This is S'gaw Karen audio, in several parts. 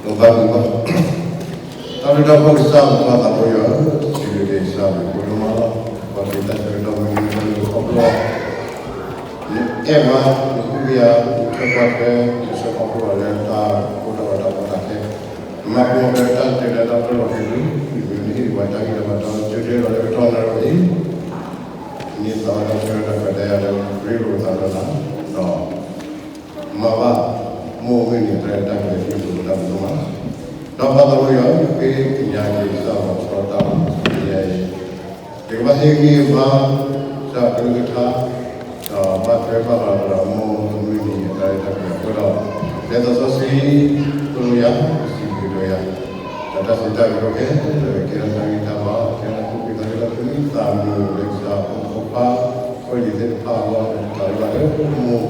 ပဘါထုကဖၣ်, တၢ်ဘျုးတၢ်ဖှိၣ်ကစၢ် ပပၢ်သးဘိယွၤဧၢ, စံးဘျုးက့ၤကစၢ် ပဒိၣ်မးလီၤ. ပှၤက့ၤတၢ်ဆၢကတီၢ်မုၢ်နံၤ တၢ်ဘျုးခီဖျိ နအဲၣ်ပှၤ နဃုကယာ် နထွဲကွၢ်ထွဲ နဆှၢခီဖျိအီၤလၢတၢ်အိၣ်ဒီးတၢ်ကီတၢ်ခဲ, နမၤပှဲၤအီၤလၢတၢ်တတဲလၢတၢ်ပၢလီၤက့ၤလံ, နမ့ၢ်နဟ့ၣ်ပှၤတၢ်ဂံၢ်တၢ်ဘါ တၢ်စၢၤတ့ၢ်လီၤလၢကတီၢ်နၢ်ရံၣ်အံၤ, န့ၢ်သါဝဲဒၣ်ဆၢကတီၢ်တၢ်ခွဲးတၢ်ယာ်လၢရ့လိာ်သးလၢနၤ, ဒီး မၤဘၣ် မိၢ်မုၢ်နံၤ တၢ်ရဲၣ်တၢ်ကျဲၤ ဒ်သိးပတၢ်ပနီၣ်မး, ဒီးပၢ်သးဘိယွၤ ဃ့ကညးက့ၤကစၢ်လီၤဆီတၢ်မၤ ယဲအံၤ, ယကဘၣ်ဟ့ၣ်ဂံၢ်ဘါ ကစၢ်ကလုၢ်ကထါ ဒီးဘၣ်ထွဲဘၣ်ဃးဒီးမိၢ်မုၢ်နံၤ တၢ်ရဲၣ်တၢ်ကျဲၤအဃိဒီး လၢသးစီဆှံ သိၣ်လိယၤ စံးဘျုးက့ၤယၤ, ဒီးတၢ်စံးတၢ်ကတိၤခဲလၢာ် ကဲထီၣ်တၢ်ဂံၢ်တၢ်ဘါ ကဲထီၣ်တၢ်သူၣ်ဖှံသးညီ လၢကစၢ်ဖိမုၣ်ဖိခွါ ဖိလံၤသ့ၣ်တဖၣ်အဂီၢ် တၢ်လၢဘၣ်လၢမိၢ်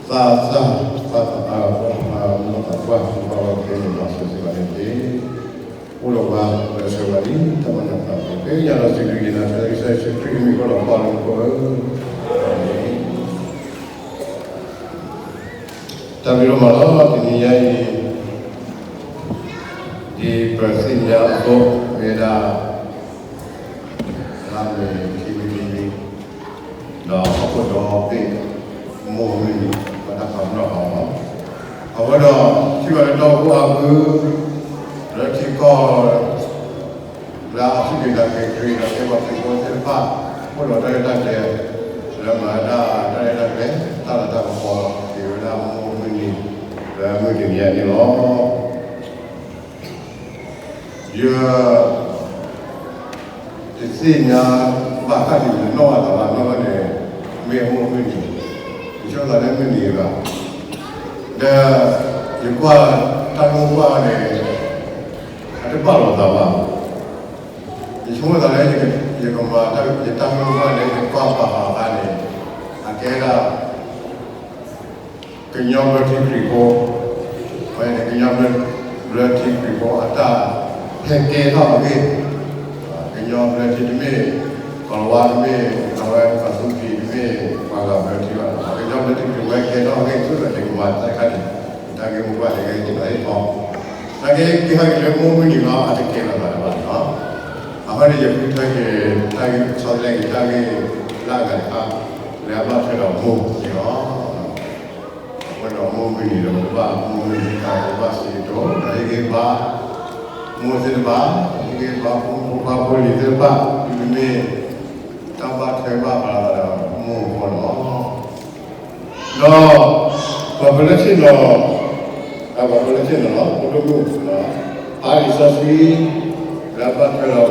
သးစၢ် ပၢ်သးပှၢ် ပၢ်သးပှၢ် ပၢ်သးပှၢ် ပၢ်သးပှၢ် ပၢ်သးပှၢ် အိၣ်ဒီးပှၤ လၢဆၢဝဲလံ တၢ်မၤနၢၤသး ပဃ့ကညးဒီးစံးဘျုးက့ၤနၤ လၢကစၢ်ယ့ၣ်ၡူးခရံာ်အမံၤဃိဒီး ပၢ်လၢမူခိၣ်ဧၢ, အၤမ့ၣ်. တၢ်ဘျုးဒိၣ်မးလီၤ တနံၤညါအံၤ ဒ်ပသ့ၣ်ညါအသိး မ့ၢ်ဝဲဒၣ် လါမ့ၤခံဝံၤတနံၤ ဒီးဟီၣ်ခိၣ်ဒီဘ့ၣ် မိၢ်မုၢ်နံၤ ပတၢ်ပာ်ပနီၣ်အီၤလီၤ. အဃိဒီး ထံၣ်ဘၣ်လၢတၢ်အိၣ်ဖှိၣ်အါဖု လၢထံကီၢ် လၢအစူၢ်က့ၤနာ်က့ၤခရံာ် ဒီးကဲပှၤခရံာ်ဖိသ့ၣ်တဖၣ် အိၣ်ဒီးတၢ်ရဲၣ်တၢ်ကျဲၤ လၢမၤဝဲဒၣ်တၢ်ရဲၣ်တၢ်ကျဲၤ တၢ်လၤတၢ်ကပီၤ က့ၤဝဲဒၣ်မိၢ်မုၢ်နံၤ လၢမုၢ်တနံၤအံၤန့ၣ်လီၤ. ယ တသ့ၣ်ညါဘၣ်ဃးဒီးယနီၣ်ဘၣ်သးဘၣ်နီၣ်ဘၣ်န့ၣ် မ့ၢ်မိၢ်မုၢ်နံၤ, ယဆိကမိၣ်သးလၢမုၢ်နံၤအဂၤ, ဒီး ယကွၢ် တၢ်ဂိၢ်ကွၢ်န့ၣ် အတဘၣ်လိာ်သးဘၣ်, ယဆိကမိၣ်သးလၢ ယကမၤတၢ် ယတၢ်ဂိၢ်ကွၢ်န့ၣ် ယကွၢ်ပာ်ဃာ်အသးန့ၣ် အကဲဒၣ် ကညီဘျၢထံခရံာ်ဖိ, ဝဲန့ၣ် ကညီဘျၢထံခရံာ်ဖိအတၢ်ဟဲကဲထီၣ်အဂ့ၢ်, ကညီဘျၢထံတမ့ၢ် ကီၤလၤဝါတမ့ၢ် အဝဲပှၤသူဖံးတမ့ၢ် ပှၤဂၤဘျၢထံဘၣ်, ကညီဘျၢထံခရံာ်ဖိဟဲကဲထီၣ်အဂ့ၢ် ဆိကမိၣ်ယကမၤတၢ်တခါန့ၣ် တၢ်ဂ့ၢ်မိၢ်ပှၢ်တဂ့ၤတဂ့ၤအံၤလီၤ. နာ်က့ ကဟဲက့ၤလၢမိၢ်မုၢ်နံၤလီၤ အတကဲလီၤသးတဘၣ်န့ၣ်လီၤ. အဃိန့ၣ် ယဃုထၢက့ၤ တၢ်ဂ့ၢ်ဆီတလဲက့ၤ တၢ်ဂ့ၢ်လၢအဂၤတခါ လၢအဘၣ်ထွဲဒီးမိၢ်န့ၣ်လီၤ. အဃိဒီးမိၢ်မုၢ်နံၤဒီး ပကဘၣ်မိၢ်မုၢ်နံၤတၢ် ပကဘၣ်စံးကတိၤ ဒီးဟ့ၣ်ဂံၢ်ဘါ မိၢ်သ့ၣ်တဖၣ်, ဟ့ၣ်ဂံၢ်ဘါ ဖိမုၣ်ဖိခွါဖိလံၤသ့ၣ်တဖၣ် မ့မ့ၢ် တၢ်ဘၣ်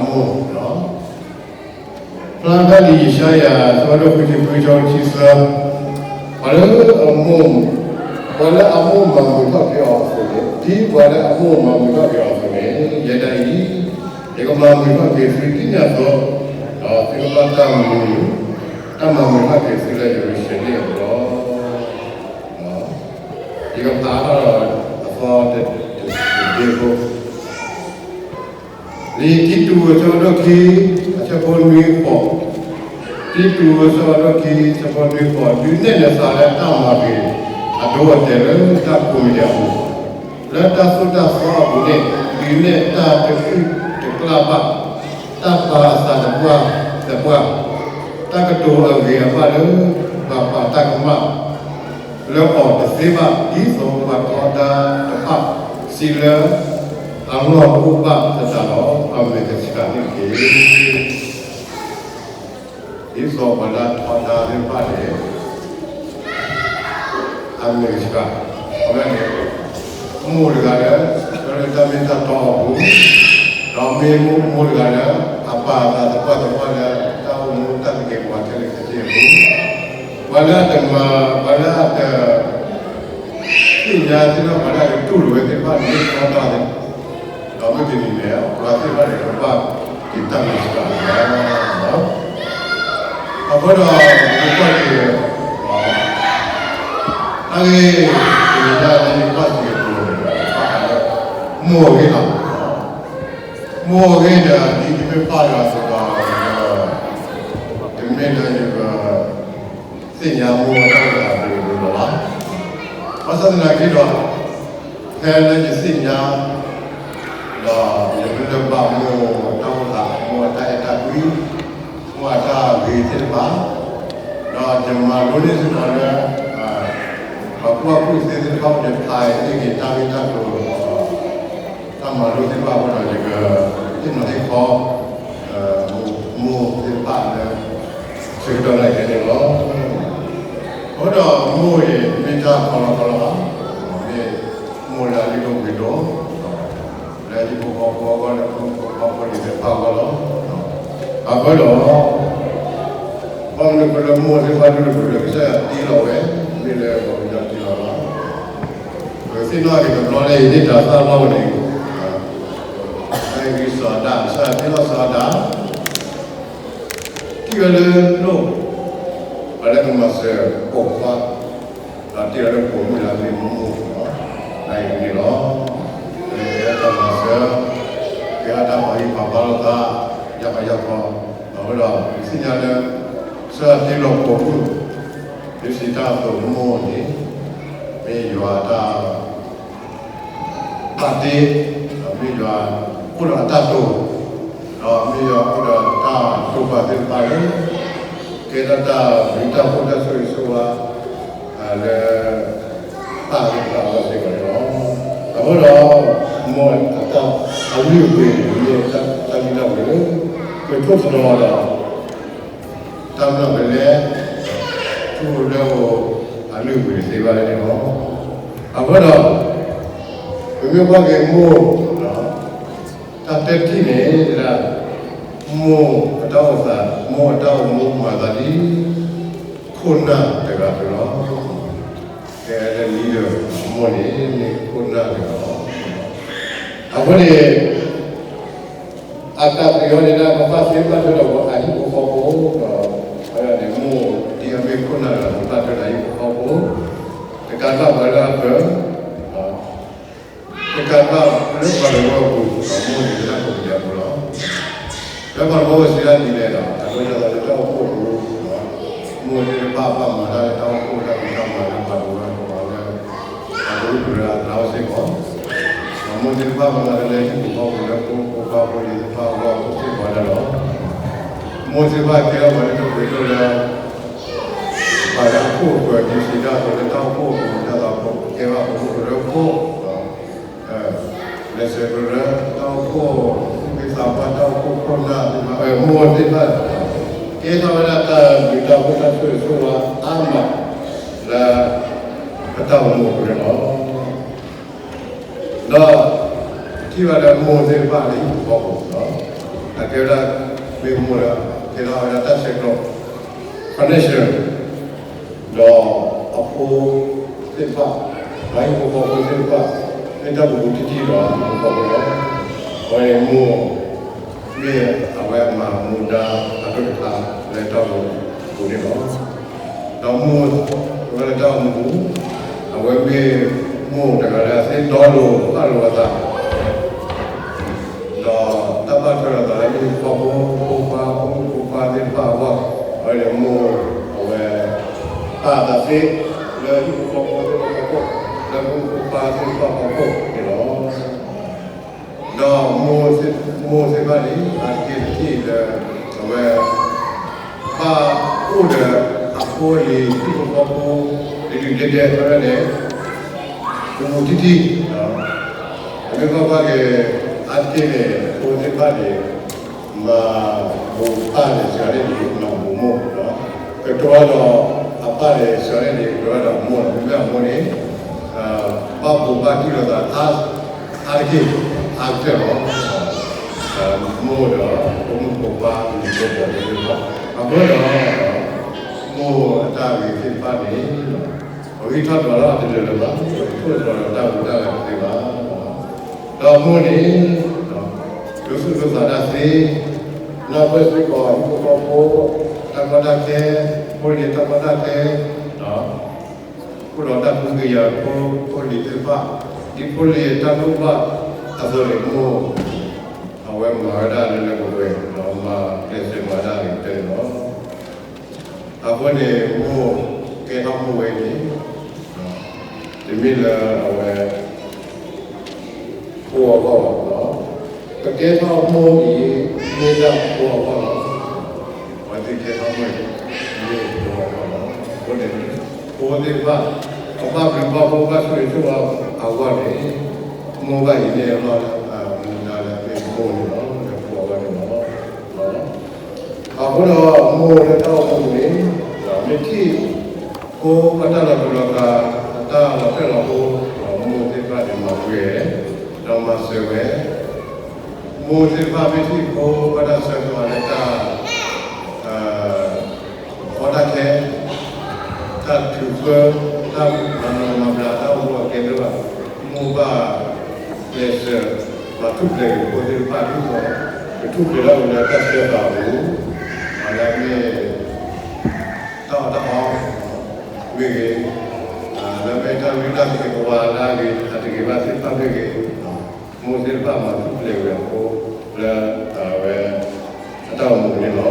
ထွဲဘၣ်ဃးဒီးမိၢ်အဃိန့ၣ်လီၤ. ဒီး ပှၤပလၢဆ့ၣ်နီၤ, ပှၤပလၢဆ့ၣ်နီၤလီၤ ဖိဒိၣ်မုၣ်, အါလံာ်စီဆှံ လၢအဘၣ်ထွဲဒီးမိၢ်လီၤ. ဖျါဒၣ်လံာ်ယၡါယၤ အဆၢဒိၣ်ဃုဆံဃု အဆၢဖိတဆံသၢ, ပှၤလၢအမိၢ်, ပှၤလၢအမိၢ်မၤမုာ်ထီၣ်က့ၤအီၤအသိးန့ၣ်, ဒ်ပှၤလၢအမိၢ်မၤမုာ်ထီၣ်က့ၤအီၤအသိးန့ၣ်, ယဲဒၣ်အံၤ ယကမၤမုာ်ထီၣ်က့ၤသု ဒ်န့ၣ်အသိး, ဒီးသုကဘၣ်တၢ်မုာ်, တၢ်မၤမုာ်ထီၣ်က့ၤသုလၢယရူၤၡလ့ၣ်အပူၤလီၤ. ယကဖးထီၣ်ဒီးအသီတဘ့ၣ်ဖိ လံာ်တံတူး အဆၢဒိၣ်ခံ အဆၢဖိနွံဃိး, တံတူး အဆၢဒိၣ်ခံ အဆၢဖိနွံဃိး, ဒုးနဲၣ်နသးလၢတၢ်မၤဂ့ၤ အဒိအတဲာ်လၢတၢ်ကိးမံၤဒဲးအပူၤ, လၢတၢ်သိၣ်တၢ်သီအပူၤန့ၣ် ဒုးနဲၣ်တၢ်တကူၣ်တကျၢ်ဘၣ်, တၢ်ပာ်အသးသပှၢ်သပှၢ်, တၢ်ကတိၤအဂ့ၤအဘၣ်လၢ ပှၤပာ်တၢ်ကမၣ် လၢအီၤတသ့ဘၣ်, ဒ်သိးပှၤထီဒါတဖၣ် စံးလၢ အလီၢ်တအိၣ်ဘၣ်သတးဒီး အမဲာ်ကဆှးန့ၣ်တက့ၢ်. ဒ်သိးပှၤလၢအထီဒါသ့ၣ်တဖၣ်န့ၣ် အမဲာ်ကဆှး, အဝဲန့ၣ် မိၢ်တဂၤလၢ လၢတၢ်မ့ၢ်တၢ်တီအပူၤ, ဒီးမ့ၢ်မိၢ်တဂၤလၢ အပာ်အသးသပှၢ်သပှၢ်လၢ တၢ်အိၣ်မူတၢ်သကဲးပဝးခဲလၢာ်ခဲဆ့အပူၤ, ပှၤလၢအတမၤ ပှၤလၢအတ သ့ၣ်ညါသ့ၣ်နီၣ် ပှၤလၢအတတူၢ်လိာ်ဝဲသ့ၣ်တဖၣ်န့ၣ် ထီဒါသ့ၣ်, ဒီးမ့ၢ်တနံၤန့ၣ် ပှၤသ့ၣ်တဖၣ်န့ၣ် ကဘၣ်က့ၤတၢ်မၤစှၤလီၤ. အဃိဒီး ပကွၢ်က့ၤ တၢ်ဂ့ၢ် တနံၤညါအံၤ ဘၣ်စံးကတိၤန့ၣ် ဘၣ်ဃးလၢ မိၢ်အဂ့ၢ်လီၤ. မိၢ်အဂ့ၢ်ဒီး ဒ်တမ့ၢ်ဘၣ်ဒီးအသိးဒီး တမ့ၢ်လၢယက သ့ၣ်ညါမိၢ်အတၢ်မၤအပူၤအပူၤလီၤ. ဘၣ်ဆၣ်သနာ်က့ဒီး ဖဲလၢယသ့ၣ်ညါ ဒီးယမ့ၢ်လၢဘၣ်မိၢ်အတၢ်အိၣ်သး, မိၢ်အတၢ်အဲၣ်တၢ်ကွံ, မိၢ်အတၢ်ဂ့ၤသ့ၣ်တဖၣ်, ဒီးယမၤလိန့ၢ်စ့ၢ်ကီးလၢ ပှၤကူၣ်ဘၣ်ကူၣ်သ့သ့ၣ်တဖၣ်အိၣ်ဒီး ဖျါအံၤန့ၢ်က့ၤတၢ်ဂ့ၢ်တၢ်ကျိၤ တၢ်မၤလိသ့ၣ်တဖၣ်အဃိဒီး ယကဟ့ၣ်နီၤဟ့ၣ်ခီ မိၢ်သ့ၣ်တဖၣ်လၢ ဆၢကတီၢ်နၢ်ကဲန့ၣ်လီၤ. အဃိဒီးမိၢ်အံၤ မ့ၢ်တၢ်ကီလီၤကီလီၤဘၣ်, မ့ၢ်မိၢ်လၢအလုၢ်ဒိၣ်ပှ့ၤဒိၣ် လၢဟံၣ်ဖိဃီဖိအဂီၢ် လၢဖိမုၣ်ဖိခွါဖိလံၤသ့ၣ်တဖၣ်အဂီၢ်လီၤ. အဃိဒီး ဘၣ်မနုၤအဃိလၢမိၢ်သ့ၣ်တဖၣ်ဒိၣ်ဒိၣ်ပှ့ၤဒိၣ် ကစၢ်ယွၤတ့လီၤဝဲ မ့ၢ်လၢပှၤကညီတ့လီၤလီၤ. ပသ့ၣ်နီၣ်က့ၤတဘျီလၢအံၤ ဒ်တၢ်သၣ်လီၢ်ဝဲန့ၣ် တၢ်ဂံၢ်စၢ်ဒၣ် ကစၢ်ယွၤတ့လီၤစၢ်ဒၣ် ထံၣ်ဝဲလၢလိၣ် ပှၤလၢကမၤစၢၤပိာ်ခွါ ဒီးတ့လီၤလၢပိာ်မုၣ်လၢအမ့ၢ်မိၢ်လီၤ. ဒ်အံၤန့ၣ်လီၤ. ပကဲတၢ်မၤစၢၤ ကဲထီၣ်တၢ်ပာ်ဂံၢ်ပာ်ဘါလိာ်သး ယၢ်ခီယၢ်ခီ အဃိဒီး ပသ့ၣ်ညါလၢ ကစၢ်ယွၤတ့လီၤပိာ်မုၣ် ဒ်စံးတၢ်အသိးမိၢ်န့ၣ် မ့ၢ်ယွၤတၢ် ဘၣ်တ့, ဒီးမ့ၢ်ယွၤအိၣ်ဒီးအတၢ်တိာ်, ဒီးမ့ၢ်ယွၤအိၣ်ဒီးတၢ်တိာ်ပာ်သ့ၣ်တဖၣ်လၢ ကဲထီၣ်တၢ်ဘျုးတၢ်ဖှိၣ်တၢ်ဆိၣ်ဂ့ၤဆိၣ်ဝါ လၢ ပၢ်သ့ၣ်တဖၣ်အဂီၢ်စ့ၢ်ကီးန့ၣ်လီၤ. အဃိဒီး မိၢ်အတၢ်အလုၢ်အပှ့ၤန့ၣ် မ့ၢ်တၢ်မ့ၢ်တၢ်ပှ့ၤလၢ ပထိၣ်သတြီၤဒီး တၢ်မၤပလဲ ထူလၢအိၣ်အလုၢ်အပှ့ၤတသ့ဘၣ်န့ၣ်လီၤ. အဃိဒီး ပမ့ၢ်ကွၢ်က့ၤမိၢ် တၢ်တထံၣ်န့ၣ် မိၢ်အတၢ်အိၣ်သး မိၢ်အတၢ်အိၣ်မူမၤသးဒ် ခိၣ်နၢ်တဂၤအသိးလီၤ. ကဲလၢနံၤဒီး မိၢ်န့ၣ် မ့ၢ်ခိၣ်နၢ်တဂၤလီၤ. အဃိန့ၣ် အတၢ်ပျံၤအီၤန့ၣ် ပဘၣ်သ့ဘၣ်ထွဲဒီးပှၤအဟံၣ်ဖိဃီဖိဒီး အဝဲဒၣ်န့ၣ် မိၢ်ဒ်အမ့ၢ်ခိၣ်နၢ်ဒီး ပဘၣ်ထွဲဒီးဟံၣ်ဖိဃီဖိ တကးဘၣ်ပှၤလၢအပၢၤ တကးဘၣ်လၢပှၤတဝၢအပူၤ မိၢ်န့ၣ်လၢအပူၤကတၢၢ်ဖိလီၤ. လၢပှၤတဝၢပူၤစံးဒ်လဲၣ်ဒီး အဒိဒ်သိးလၢတၢ်အိၣ်ဖှိၣ်အပူၤ မိၢ်သ့ၣ်တဖၣ်ဘၣ်မၤတၢ်လၢတၢ်အိၣ်ဖှိၣ်တၢ်ဖံးတၢ်မၤလၢပှၤတဝၢပူၤလၢ ပှၤတဝၢပူၤလၢအကျါစ့ၢ်ကီး ဒီးမိၢ်သ့ၣ်တဖၣ်မၤတၢ်လၢဟံၣ်ပူၤဃီပူၤလၢဖိမုၣ်ဖိခွါဖိလံၤသ့ၣ်တဖၣ်အဂီၢ်စ့ၢ်ကီးဒၣ်လီၤ. မိၢ်သ့ၣ်တဖၣ်ကဲထီၣ်ပှၤလၢဒိၣ်ပှ့ၤဒိၣ်လၢ ပှၤလၢအခိၣ်အဃၢၤဒ်စံးတၢ်အသိးလၢတၢ်အိၣ်ဖှိၣ်အပူၤ ဒ်သိးကဲဘၣ်ဖိမုၣ်ဖိခွါဖိ လဲၤဆဲးကျိးလၢတၢ်အိၣ်ဖှိၣ် မ့ၢ်သးပှၢ်တၢ်အိၣ်ဖှိၣ်ခိၣ်နၢ်သ့ၣ်တဖၣ် မိၢ်သ့ၣ်တဖၣ် ကဲထီၣ်ဝဲဒၣ်တၢ်ဘျုးတၢ်ဖှိၣ်တၢ်ဆိၣ်ဂ့ၤဆိၣ်ဝါအါမး လၢ ပတၢ်အိၣ်မူအပူၤန့ၣ်လီၤ. ဒီး ထံၣ်ဘၣ်လၢမိၢ်သ့ၣ်တဖၣ်လၢဟံၣ်ပူၤဃီပူၤလီၤ. အကဲဝဲဒၣ် မ့ၢ်မိၢ်ဒီး ကဲထီၣ်ဝဲဒၣ်တၢ်ဆဲးကျိး connection ဒီးအဖိသ့ၣ်တဖၣ် ပှၤဟံၣ်ဖိဃီဖိသ့ၣ်တဖၣ် မ့ၢ်တၢ်ဘူးဘူးတံၢ်တံၢ်ဒီးဟံၣ်ဖိဃီဖိလီၤ. အဝဲန့ၣ်မိၢ် မ့ၢ်အဝဲမၤမူဒါအဒိၣ်တခါလၢတၢ်အိၣ်မူပူၤန့ၣ်လီၤ. ဒီးမိၢ် အဝဲလၢတၢ်အိၣ်မူပူၤ အဝဲမ့ၢ်မိၢ်တဂၤလၢအသ့ဒီလိာ်ဘၣ်လိာ်အသး ဒီးတၢ်ဘၣ်ထွဲလိာ်သးလၢဟံၣ်ဖိဃီဖိ ဖိခွါ ဖိမုၣ်ဖိခွါသ့ၣ်တဖၣ်အဂီၢ် အဝဲန့ၣ်မိၢ် အဝဲ ပာ်သးသ့ လၢဟံၣ်ဖိဃီဖိသ့ၣ်တဖၣ်အဖီခိၣ် လၢဖိမုၣ်ဖိခွါသ့ၣ်တဖၣ်အဖီခိၣ်န့ၣ်လီၤ. ဒီးမိၢ်သ့ၣ်တဖၣ်န့ၣ် အါတက့ၢ်တထံၣ်လၢ အဝဲ ဘၣ်အိၣ်ဒီးအဖိအလံၤ ဟံၣ်ဖိဃီဖိ ဒုၣ်ဒုၣ်ဒဲဒဲဖဲန့ၣ် ဘူးဘူးတံၢ်တံၢ် ပမ့ၢ်ကွၢ်ကွၢ်က့ၤ အါတက့ၢ်န့ၣ် အဖိသ့ၣ်တဖၣ်န့ၣ် မၤဘူးပၢ်န့ၣ် စှၤလၢန့ၣ် မၤဘူးမိၢ် ကတိၤဒီးအပၢ်န့ၣ် စှၤလၢန့ၣ် ကတိၤဒီးအမိၢ် မ့မ့ၢ်အမိၢ်န့ၣ် ဘၣ်ဘူးဘၣ်တံၢ်လိာ်သး အါတက့ၢ် အါကတၢၢ်လီၤ. မိၢ်ဒီး ဖိမုၣ်ဖိခွါ လံၤဖိပိာ်ဖိသ့ၣ်တဖၣ် အဃိဒီး မိၢ်အတၢ်ဂ့ၤသ့ၣ်တဖၣ်န့ၣ် ပဂံၢ်ထီၣ်ဒွးထီၣ်တလၢာ်လၢၤဘၣ်, ပထိၣ်သတြီၤဒီးတၢ်ဝံတၢ်လၢာ်တသ့ဘၣ်. ဒီးမိၢ်န့ၣ် ဒိသူၣ်ဒိသးတၢ်သ့, နၢ်ပၢၢ်စ့ၢ်ကီးဟံၣ်ဖိဃီဖိ တၢ်ကီတၢ်ခဲ, ဖိလံၤတၢ်ကီတၢ်ခဲ, အိၣ်ဒီးတၢ်ကူကယၤဖိ ဖိလံၤသ့ၣ်တဖၣ်, ဒ်ဖိလံၤတၢ်လိၣ်ဘၣ်အသိးန့ၣ် မိၢ် အဝဲမၤဝဲဒၣ်လၢလၢပှဲၤပှဲၤ ဒီးမၤကျဲးစၢးမၤဒၣ်ဂ့ၤကတၢၢ်န့ၣ်လီၤ. အဃိန့ၣ် မိၢ်ကဲထီၣ်မိၢ်ဝဲန့ၣ် တမ့ၢ်လၢအဝဲ ဖိအဂီၢ်လီၤ. ပကဲထီၣ်မိၢ်အံၤ မ့ၢ်ဒၣ်ဖိအဂီၢ်လီၤ. အဝဲသ့ၣ်ကဲထီၣ်မိၢ်အံၤ မ့ၢ်ဖိအဂီၢ်လီၤ. အဃိန့ၣ် ဖိသ့ၣ်တဖၣ် အဘၣ်ဘျုးဘၣ်ဖှိၣ်ဘၣ်ဆိၣ်ဂ့ၤဆိၣ်ဝါအဂီၢ်န့ၣ် မိၢ်ဘၣ်အံၤန့ၣ်အလီၢ်လၢ မူဒါလၢမ့ၢ်မိၢ်န့ၣ်လီၤ လၢဖိအဂီၢ်န့ၣ်လီၤ. အဃိဒီးမိၢ်လၢတၢ်အိၣ်မူပူၤန့ၣ် မ့ၢ်ထံၣ်ဖိအတၢ်လီၤတူာ်လီၤကာ် အတၢ်လီၤဖျဲၣ်လီၤဖိ ဒီးမိၢ်သ့ၣ်တဖၣ်န့ၣ်မၤပှဲၤ ဒီးမၤစၢၤဝဲ, မိၢ်သ့ၣ်တဖၣ်မ့ၢ်ထံၣ်ဖိဘၣ်တၢ်ဆၢကတီၢ်လၢတၢ် အီၣ်တၢ်ခဲ တၢ်ထုးဖၢ တၢ်မၤနီၣ်မၤဘျါတၢ်အိၣ်ဖှိၣ်အကဲသ့ၣ်ဘၣ်, မိၢ်ဘၣ်ကျဲးစၢး မၤထူၣ်ဖျဲးက့ၤဖိသ့ၣ်တဖၣ်ဒ်သိး ကထူၣ်ဖျဲးထီၣ်က့ၤလၢတၢ်ဆၢကတီၢ်အပူၤ, လၢအမ့ၢ် တၢ်အီၣ်တၢ်အီမ့ၢ်ဂ့ၤ, လၢအမ့ၢ်တၢ်လုၢ်တၢ်ပှ့ၤကဝါလၢအဂ့ၤ အတဂ့ၤဘၣ်သ့ၣ်တဖၣ်မ့ၢ်ဂ့ၤ, မိၢ်သ့ၣ်တဖၣ်မၤထူၣ်ဖျဲးဝဲအဃိ လၢအဝဲ အတၢ်အိၣ်မူန့ၣ်လီၤ.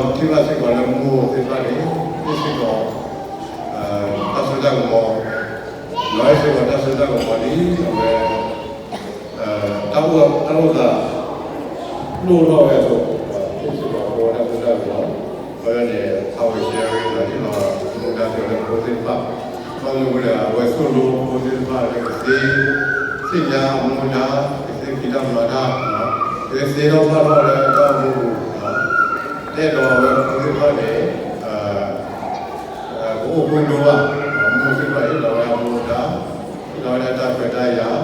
ဒီးထံၣ်ဘၣ်စ့ၢ်ကီးလၢမိၢ်သ့ၣ်တဖၣ်န့ၣ် မ့ၢ်စ့ၢ်ကီး တၢ်စိတၢ်ကမီၤ, လီၤစ့ၢ်ကီးတၢ်စိတၢ်ကမီၤဒ်အဝဲ တၢ်အိၣ်သး ဒိၣ်ထီၣ်ဝဲအသိး, မ့ၢ်စ့ၢ်ကီးဖိတၢ်စိတၢ်ကမီၤ, အဝဲန့ၣ် အဝဲ sharing လီၤဒ်လီၤ မူဒါက့ၤလၢဖိသ့ၣ်တဖၣ်, ဘၣ်မနုၤအဃိလဲၣ် အဝဲသိၣ်လိဖိသ့ၣ်တဖၣ်လၢကသ့ သ့ၣ်ညါအမူဒါ, ကသ့က့ၤတၢ်မၤတၢ်, ကသ့ထီၣ်ဘၣ်ထီၣ်လၢတၢ်အိၣ်မူပူၤ, အဲၣ်ဒိးအဝဲဖိသ့ၣ်တဖၣ်န့ၣ် ကအိၣ်ဖိဒိၣ်ဘၣ်, မိၢ်သ့ၣ်တဖၣ်ဟ့ၣ်လီၤဝဲအမူဒါ, ဟ့ၣ်လီၤဝဲဒၣ်တၢ်ခွဲးတၢ်ယာ်,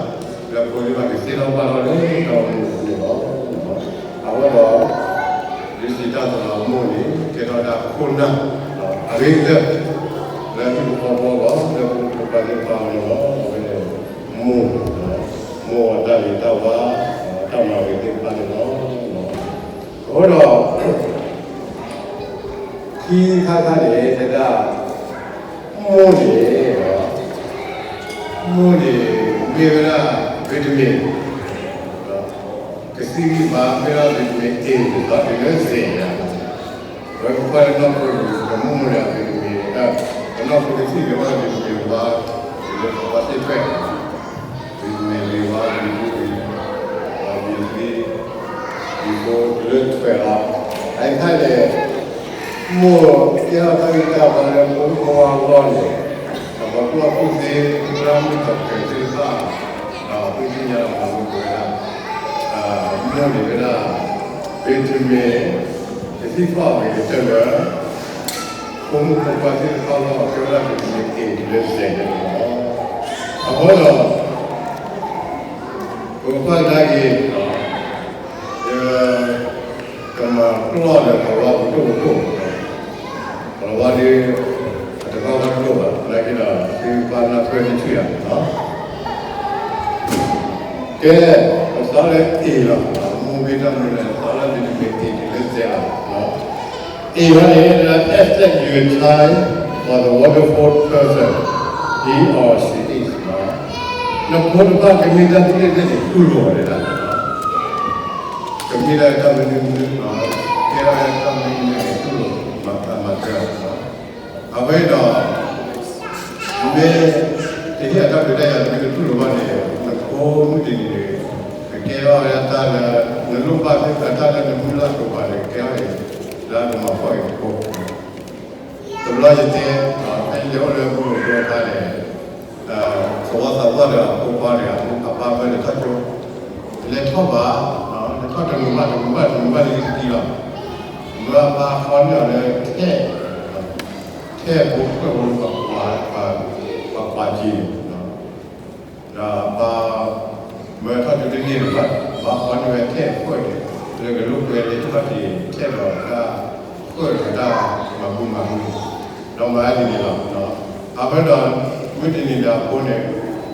လၢဖိသ့ၣ်တဖၣ်ကသ့ထီၣ်ဘၣ်ထီၣ်လၢတၢ်အိၣ်မူပူၤန့ၣ်လီၤ. အဃိဒီး ဒ်စံးတၢ်သးလီၤမိၢ်န့ၣ် ကဲထီၣ်ဝဲဒၣ်ခိၣ်နၢ် အဂ့ၤကတၢၢ် လၢဟံၣ်ဖိဃီဖိအဂီၢ် လၢဖိမုၣ်ဖိခွါသ့ၣ်တဖၣ်အဂီၢ်န့ၣ်လီၤ. အဝဲန့ၣ် မိၢ်, မိၢ်အတၢ်ဂ့ၤတၢ်ဝါ, တၢ်မၤဂ့ၤသ့ၣ်တဖၣ်န့ၣ်လီၤ. အဃိဒီး ခံခါခါန့ၣ် တဲဒၣ် မိၢ်န့ၣ် မိၢ်န့ၣ် မ့ၢ်ဝဲဒၣ် vitamin ကသံၣ်ဂံၢ်ဘါ မ့ၢ်ဝဲဒၣ် vitamin A န့ၣ်လီၤ တုၤလၢ Z ယၤ, အဝဲပကွၢ်လၢနီၢ်ခိန့ၣ် ပမိၢ်မ့ၢ်ဒၣ် vitamin တၢ် ပနီၢ်ခိကသံၣ်န့ၣ် ဘၣ် vitamin ဝါ တုၤလၢပှၤသ့ၣ်ဖျၢၣ် vitamin B one, B two, B three, B four တုၤလၢ twelve လီၤ. အအံၤခါန့ၣ် မိၢ်ကဲထီၣ်တၢ်ဂံၢ်တၢ်ဘါလၢဖိမုၣ်ဖိခွါအဂီၢ်န့ၣ် ပှၤကူၣ်ဘၣ်ကူၣ်သ့ လၢမုၢ်ကီၢ်ခၢၣ်သ့ၣ်တဖၣ် ဒီးသုသ့ၣ်ညါလီၤမး မ့ၢ်ဝဲဒၣ် မိၢ်န့ၣ်ဝဲဒၣ် vitamin တသံၣ်ဖီၣ်အဂ့ၤကတၢၢ်လၢ ဖိမုၣ်ဖိခွါသ့ၣ်တဖၣ်အဂီၢ် ကဲဝဲဒၣ် vitamin A တုၤလၢ Z န့ၣ်လီၤ. အဃိဒီး ပကကွၢ်ကဒါက့ၤ ယကမၤပျီၢ်ဒီး ကလီၤဝါပဒိၣ်ပဒိၣ်, ကလီၤဝါဒီး အတဘၣ်ဝဲဒိၣ်ဘၣ် သနာ်က့ဒီး သုဘၣ်နၢ်ပၢၢ်န့ၢ်ဆူၣ်ယၤလီၤ. ကဲ, ပသးလၢ A လီၤ, မိၢ်မ့ၢ်တၢ်မနုၤလဲၣ် သးလၢ vitamin A တုၤလၢ Z လီၤ. A ဝဲန့ၣ် except your child for the wonderful person he or she is လီၤ. နဖိတဖၣ်ကမ့ၢ်တၢ်သ့ၣ်တဖၣ်န့ၣ် တူၢ်လိာ်ဝဲဒၣ် ကမ့ၢ်ဒၣ်တၢ်မနုၤမနုၤ, ကဲဒၣ်တၢ်မနုၤမနုၤန့ၣ် တူၢ်လိာ်မၤတၢ်မၤစၢၤလီၤ. အဝဲဒီး မ့ၢ်တဟ့ၣ်အတၢ်ခွဲးတၢ်ယာ် မ့ၢ်တတူၢ်လိာ်ဘၣ်န့ၣ် နဖိမုၢ်တနံၤန့ၣ် ကကဲထီၣ်ဝဲဒၣ်တၢ်လၢ နလိၣ်ဘၣ်သ့ၣ်တဖၣ်တၢ်လၢနမုၢ်လၢ်ကျိၤပၤန့ၣ် ကကဲထီၣ်အံၤ လၢအကမၤဖှီၣ်အံၤအဃိ တဘျီယတဲ, ဖဲယအိၣ်လၢမုၢ်အိၣ်ဒီခါန့ၣ် သဝီသးပှၢ်ဒီးအဖိခွါန့ၣ် အပၢ်မၢလဲၤထီၣ်ကၠိ, လဲၤထီၣ်ဘၣ်, လဲၤထီၣ်တမုာ်ဘၣ်တမုာ်ဘၣ်တမုာ်ဘၣ်လံတကံလီၤ. မၢအပၢ်ဃီန့ၢ်အီၤလၢထဲ, ထဲဖိဃၢၣ်ဖိလၢပှၤကွၢ်, ပှၤကွၢ်က့ၤန့ၣ် ဒီးပၢ်မၢထီၣ်ကၠိတန့ၢ်ဘၣ်, ပၢ်ဃီန့ၢ်ဝဲထဲအဖှၢၣ်န့ၣ် လၢကလိၣ်ကွဲလၢဟ့ၣ်ထီၣ်က့ၤထဲဒီးတၢ်ဖှၢၣ်ဒီးတၢ်မၤဘူၣ်မၤဘူၣ်, ဒီးမၤဒ်န့ၣ်လီၤ. အဃိဒီး မုၢ်တနံၤဒီးအဖိန့ၣ် တုၤလၢအဒိၣ်ထီၣ်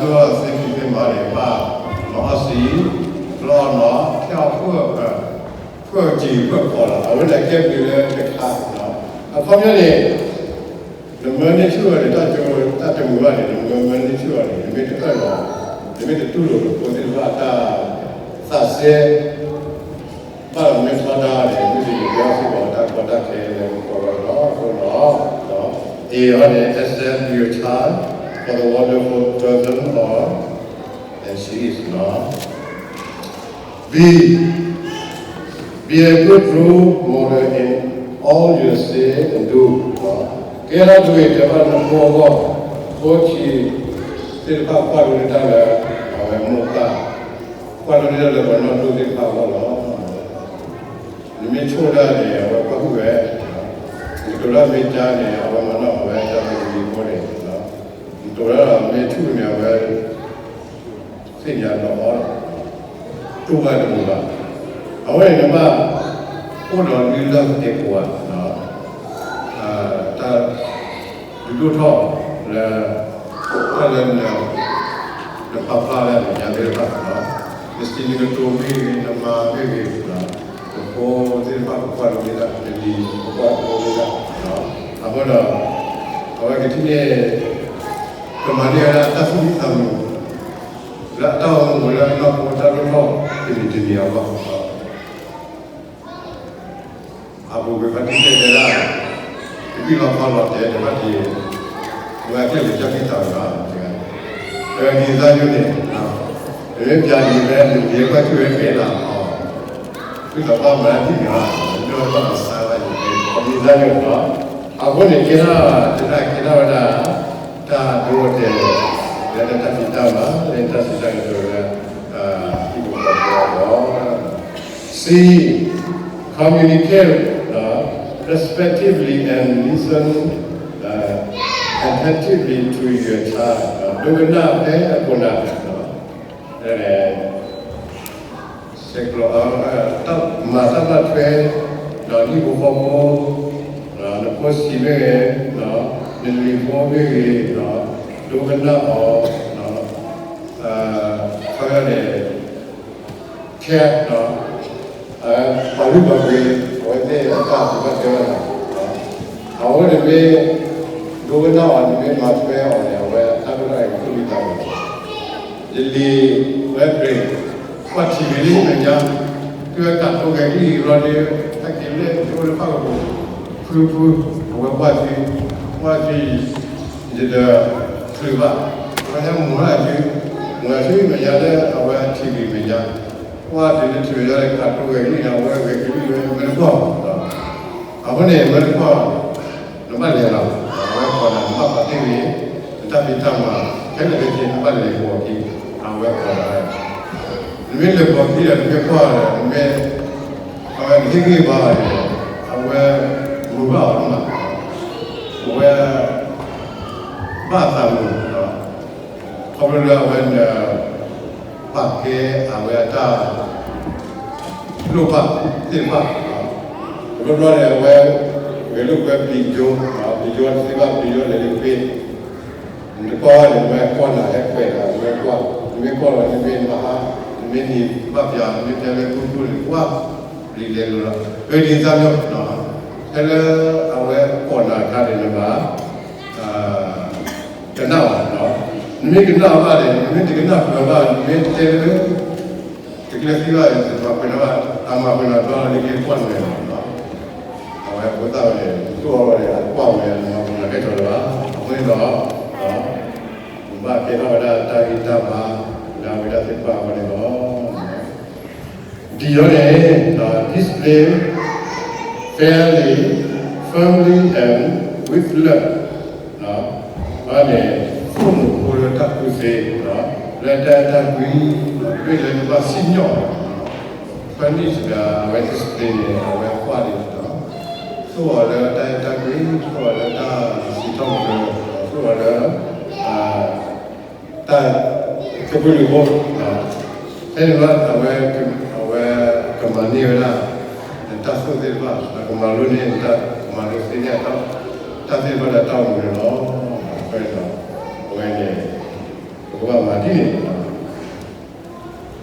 သ့ဖံးသ့မၤန့ၣ် ဘၣ်မၤအီၣ်စံ, လီအီၣ်နီၤ, ထဲအီၣ်ဖှၢၣ်, ဖှၢၣ်စံဖှၢၣ်ဖီလီၤ. အဝဲန့ၣ်ကဲဘျုးလၢတခါ, အခီပညီန့ၣ် နမၢန့ၢ်ဆူၣ်အီၤန့ၣ် တၢ်ကၠိတၢ်တမုာ်ဘၣ်န့ၣ် နမၢမၢန့ၢ်ဆူၣ်အီၤန့ၣ် နမ့ၢ်တအၢၣ်လီၤ, နမ့ၢ်တတူၢ်လိာ်နဖိသ့ၣ်တဖၣ်အတၢ်သးစဲ ဘၣ်ဒီးမ့ၢ်ထီဒါန့ၣ် မ့ၢ်တယံာ်ဘၣ်စ့ၢ်ကီးတၢ်ကီတၢ်ခဲလၢနကိးဝဲလီၤ. အဃိဒီး A အီၤန့ၣ် accept your child for the wonderful person or Be, be a good role model in all you say and do. ကဲထီၣ်တဂ့ၤ တဲဘၣ်နဖိအဂီၢ်, ဖိဆံးသ့ၣ်တဖၣ်ကွၢ်လိတၢ်လၢ အဝဲမိၢ်ပၢ်, ကွၢ်လိတၢ်လၢပှၤနီၢ်ဒိၣ်သ့ၣ်တဖၣ်အဂီၢ်လီၤ. နမ့ၢ်ဆိၣ်တၢ်န့ၣ် အဝဲကွၢ်ဟုၣ်ဝဲ, နတိၤတၢ်မ့ၢ်ကါန့ၣ် အဝဲမၤနီၣ်အဝဲတၢ်သးကလံၤဖိန့ၣ်, နတိၤတၢ်မ့ၢ်ဆူၣ်န့ၣ် အဝဲ သ့ၣ်ညါဒီးအီၤ, တူၢ်ဘၣ်တမုာ်ဘၣ်. အဝဲန့ၣ်နဘၣ်အိၣ်ဒီးလုၢ်လၢ်သ့ၣ်ပှၤ, တၢ်ဒုးဒိၣ်ထီၣ်လၢ တၢ်လၢ နပာ်ဖျါလၢအမဲာ်ညါသ့ၣ်တဖၣ်, နစံးနကတိၤမ့ၢ်ဂ့ၤ, နမၤမ့ၢ်ဂ့ၤ, နဖိသ့ၣ်တဖၣ်ကကွၢ်လိမ့ၢ်ဒၣ်, နလံၤကကွၢ်လိမ့ၢ်ဒၣ်, အဃိဒီး အဝဲကထံၣ်န့ၣ် ကမၤန့ၢ်ဝဲဒၣ်တၢ်သူၣ်မံသးမုာ် လၢအတၢ်အိၣ်မူလၢအနီၢ်ခိတၢ်ဒိၣ်ထီၣ်တမံၤတမံၤအဂီၢ်, အပူၤကွံာ်ဖါတံၢ်တဲဝဲဒၣ်, တဘံၣ်လီၤဖးလီၤတဲာ်တဘၣ်က့ၤ, အဝဲအကျဲၣ်ကစၢ်ကံၢ်တၢ်ဝဲဘၣ်, အဝဲဒ်သိးယိၣ်န့ၣ်, ပမ့ၢ်ပျးဒ်လဲၣ် နဒ်အကွၢ်ထံၣ်ဝဲကဲလၢအီၤ, ဝံသးပှၢ်မၤတၢ်ဒ်န့ၣ်ဘၣ်, ဒိၣ်ထီၣ်ဘၣ်အီၤစါဘၣ်ယိၣ်, ဒ်သိးယိၣ်လီၤ. အဃိန့ၣ် ကဲထီၣ်တၢ်ကဲထီၣ်ဝဲဒၣ် တၢ်ဒိအတဲာ် လၢတၢ်ဖံးတၢ်မၤ လၢတၢ်စံးတၢ်ကတိၤလၢ ဟံၣ်ဖိဃီဖိအဂီၢ်, C, communicate respectfully and listen attentively to your child. ဒိကနၣ်ဖဲအခိၣ်နၢ်, ဆဲးကျိး တၢ်မၤတၢ်ဘၣ်ထွဲ ဒီးဟံၣ်ဖိဃီဖိ, နဖိဆံးမ့ၢ်ဂ့ၤ, နလံၤဖိမ့ၢ်ဂ့ၤ, ဒိကနၣ်အီၤ, ခီပညီန့ၣ် care ပာ်လုၢ်ပာ်ပှ့ၤ အဝဲသ့ၣ်အတၢ်ကူၣ်ဘၣ်တဲဘၣ်နၤ, အဝဲန့ၣ်မ့ၢ် ဒိကနၣ်အီၤ နမ့ၢ်မၤထွဲအီၤန့ၣ် အဝဲအတၢ်ဒိၣ်ထီၣ်အံၤ သူၣ်မံသးမုာ် ယလံၤဝဲပှ့ၤ ကွၢ်ထံၣ်ဂ့ၤလံမဲာ်ညါ, တုၤဝဲကးတိၤဂဲၤကလံၢ်အံၤလီၤဒီး ဟဲက့ၤလၢယအိၣ်လၢဖးကပူၤ, ဖုဖု, အဝဲကွၢ်သု, ကွၢ်သု, ယတချုးဘၣ်, အဝဲဟဲမၤတၢ်သု, မၤသုမဲာ်ညါလၢအဝဲထံၣ်ဂ့ၤမဲာ်ညါ, ကွၢ်သုလၢထံၣ်မဲာ်ညါလၢကးတိၤဂဲၤကလံၢ်န့ၣ် အဝဲဂဲၤကလံၢ်ဝဲမ့ၢ်တကွၢ်, အဃိန့ၣ် မ့ၢ်တကွၢ် နဘၣ်လဲၤလီၤ, အဝဲကိးနၤ နဘၣ်ပာ်တ့ၢ်ဂ့ၤ, နတၢ်ဖံးတၢ်မၤ ခဲလၢာ်ခဲဆ့ နဘၣ်လဲၤကဝီၤခံ, အဝဲကိးနၤ, နမ့ၢ်လဲၤကဝီၤခံဒီး နမ့ၢ်ကွၢ်ဒီး နမ့ၢ်, အဝဲနဟ့ၣ်ဂံၢ်ဘါအီၤန့ၣ်, အဝဲမုာ်ဘၣ်အီၤမး, အဝဲ ဘၣ်သးမုာ်, ခီဖျိလၢအဝဲ ပာ်ကဲအဝဲအတၢ် လိၣ်ဘၣ်သ့ၣ်တဖၣ်, တဘျီဘျီန့ၣ် အဝဲ ဂဲၤလိာ်ကွဲပျံၤကၠိ, ပျံၤကၠိတသ့ဘၣ် ပျံၤကၠိလဲၤလၢတဘ့ၣ်, နတကွၢ်ဘၣ်န့ၣ် အဝဲကွၢ်နၤဟဲကွဲးနၤ အဝဲကွၢ်, နမ့ၢ်ကွၢ်လီၤ နမ့ၢ်မၤဟါ, နမ့ၢ်နံၤဘၣ်ပၠး နမ့ၢ်တဲလၢကူကူန့ၣ် ကွၢ် ပျံၤလဲၤလိၤလီၤ, ပဒ်သိးန့ၣ်, ဖဲလၢအဝဲကိးနၤအခါန့ၣ် နဘၣ် ကနၣ်အီၤ, နမ့ၢ်ကနၣ်ဘၣ်န့ၣ် နမ့ၢ်တကနၣ်ပျီဘၣ် နမ့ၢ်တဲလၢ တကျဲသံဘၣ်န့ၣ် တမၤပှဲၤနၤဘၣ်, အမၤပှဲၤနၤဘျီလီၤ နက့ၤကွၢ်နမဲာ်လီၤ, အဝဲဖိသၣ်ဝဲန့ၣ် တိၢ်အီၤဝဲန့ၣ် အကွၢ်ဝဲ အမၤပှဲၤနၤကဲထီၣ်လၢၤဘၣ်, အဃိန့ၣ်ဒီး နဘၣ်ကဲထီၣ်ဝဲဒၣ်တၢ်ဂံၢ်တၢ်ဘါ လၢအဝဲဒၣ်သ့ၣ်တဖၣ်အဂီၢ်န့ၣ်လီၤ. ဒ်အံၤန့ၣ် discipline fairly, firmly and with love, ဘၣ်န့ၣ် သိၣ်လိဖိလၢတၢ်ကူၣ်သ့, လၢတၢ်အဲၣ်တၢ်ကွံ, မ့ၢ်လၢနဘၣ်စံၣ်ညီၣ်အီၤ, ဖဲန့ၣ်စ့ၢ်ကီး အဝဲ discipline န့ၣ် အဝဲကွၢ်ဒ်န့ၣ်ဒီး သိၣ်အီၤလၢတၢ်အဲၣ်တၢ်ကွံ, သိၣ်အီၤလၢတၢ်စံးထီၣ်ပတြၢၤ, သိၣ်အီၤလၢ တၢ်ကပုာ်လုးဖိ, ဖဲန့ၣ်ဘၣ် အဝဲ အဝဲကမၤန့ၢ်ဝဲဒၣ် တၢ်သိၣ်သ့ၣ်တဖၣ်, ကမၤလိန့ၢ် ကမၤလိသ့န့ၢ် တၢ်သ့ၣ်တဖၣ်ဒီးတၢ်အိၣ်မူန့ၣ်လီၤ. အဃိန့ၣ်ဒီး အဝဲန့ၣ် ပကဘၣ်မၤဒ်န့ၣ်လီၤ.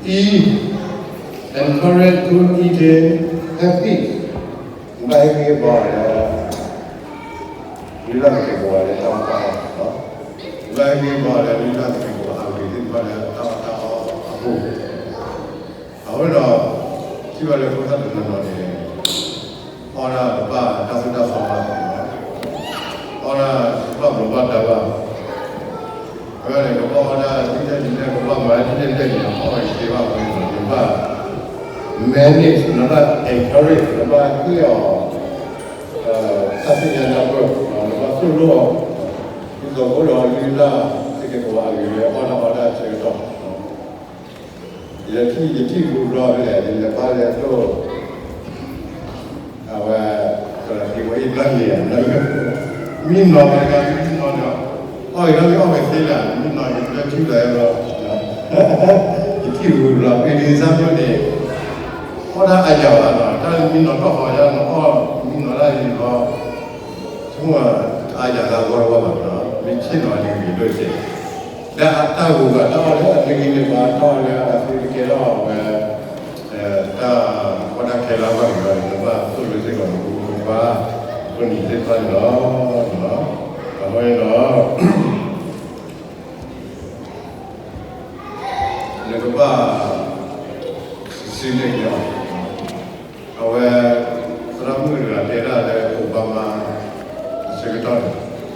E, encourage good eating habits, ဘၣ်ဟ့ၣ်ဂံၢ်ဟ့ၣ်ဘါလၢ လုၢ်လၢ်သကဲးပဝးလၢတၢ်အီၣ်တၢ်အီ, ဘၣ်ဟ့ၣ်ဂံၢ်ဟ့ၣ်ဘါလၢလုၢ်လၢ်သကဲးပဝးအဂ့ၤသ့ၣ်တဖၣ်လၢတၢ်အီၣ်တၢ်အီအပူၤ, အဃိဒီး ထံၣ်ဘၣ်လၢဖိသၣ်တနီၤနီၤန့ၣ် အီၣ်ဒၣ်တဘၣ်တၢ်သိၣ်တၢ်သီဘၣ်, အီၣ်ဒၣ်တဘၣ်ဘျီးဘၣ်ဒါဘၣ်, အဝဲန့ၣ် ကဘၣ်အီၣ်ဒၣ်ဒ်လဲၣ်ဒ်လဲၣ် ကဘၣ်မၤဒ်လဲၣ် manage နဘၣ် encourage နဘၣ်ဟ့ၣ်အီၤ တၢ်သ့ၣ်ညါနၢ်ပၢၢ် နဘၣ်သိၣ်လိအီၤ ဒ်သိးကအိၣ်ဒီးအလုၢ်အလၢ်သ့ၣ်ကပၤအဂ့ၤလၢအီၣ်တၢ်အီတၢ်ဆၢကတီၢ် ယထံၣ်ယထံၣ်ဘျီဘျီဖဲလဲၣ် ယလဲၤဘါလဲၤဒိၣ် အဝဲ ပှၤသံဝဲအံၤဘၣ်လံဧါ မံနီၤတဂၤမံနီၤဒီး အီၣ်အံၤလီၤမ့ၢ်အီၣ်ဝဲသ့လၢ မံနီၤယတထံၣ်လၢၤလီၤ ယထံၣ်ဘျီဘျီ ဖဲဒ်စၢ်ဖျိန့ၣ် အီၣ်တၢ်အါယၤဘၣ်နီၤ တၢ်မံနီၤထီၣ်ဃီယါနီၤ အီၣ်မံနီၤတၢ်ယံၤလီၤ ဆိကမိၣ်အါယၤလၢအဂီၢ်တဝီဘၣ်နီၤ မ့ၢ်ဆ့ၣ်နီၤအနံၤဂ့ၤဒိၣ်ကဲး လၢအတၢ်ဂုၤဂၤတၢ်အီၣ်လၢအမ့ၢ်ဂ့ၤန့ၣ် ပှၤတၢ်အီၣ်လၢအသုတကဲထီၣ်ဝဲ တၢ်ကီတၢ်ခဲလၢအဂီၢ်န့ၣ်ဒီး နဘၣ်သိၣ်လိသ့ၣ်ကီးနဖိမုၣ်ဖိခွါ အဃိန့ၣ်သ့ၣ်တဖၣ်န့ၣ်လီၤ. အဃိန့ၣ်ဒီး နကဘၣ် စံးန့ၢ်က့ၤအီၤ အဝဲ သရၣ်မုၣ်တဂၤတဲဒၣ်လၢ Obama အဆၢကတီၢ်န့ၣ်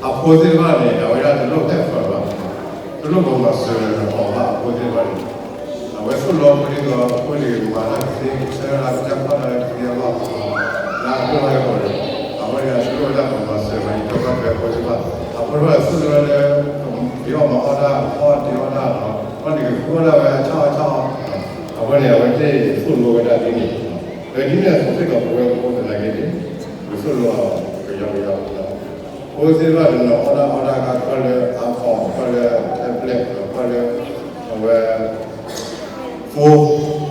အဖိသ့ၣ်တဖၣ်န့ၣ် အဝဲဒၣ်တလိၣ်ဟဲဖၢဘၣ်, တလိၣ်ပှၤမၤစၢၤအီၤဘၣ် အဖိသ့ၣ်တဖၣ်န့ၣ်, အဝဲသိၣ်လိအဖိဒ်သိး အဖိန့ၣ်မၤတၢ်ကသ့ ဆၢတၢ်ကစၢ်ဖီၣ်တၢ်ကသ့အဂီၢ်, လၢအဒိၣ်ထီၣ်ဟဲဃီၤန့ၣ် အဝဲန့ၣ်အတလိၣ်ဝဲဒၣ်ပှၤမၤစၢၤဘၣ် အံၤတၢ်ဘၣ်ထွဲအဖိသ့ၣ်တဖၣ်, အဖိတဖၣ်သိၣ်လိဝဲလၢ ဒုးအီၣ်မၤအီၣ်တၢ် အီၣ်တ့ၤအီၣ်တၢ်ဒီး အီၣ်န့ၣ်ကဃုအီၣ်ဒၣ်ဝဲအဆၣ်အီၣ်ဆၣ်အီၣ်, အဃိန့ၣ် အဝဲသ့ၣ်သိၣ်လိဝဲဒၣ်ဒ်န့ၣ်, ဒီးဒ်န့ၣ်အသိးစ့ၢ်ကီး ပဝဲပဖိသနာ်က့န့ၣ် ပသိၣ်လိအီၤကယီကယီ, ဖိသ့ၣ်တဖၣ်န့ၣ် အီၣ်ဒၣ်အီတၢ်အခါ ခီလၢ iPad ခီလၢ tablet ခီလၢ အဝဲ phone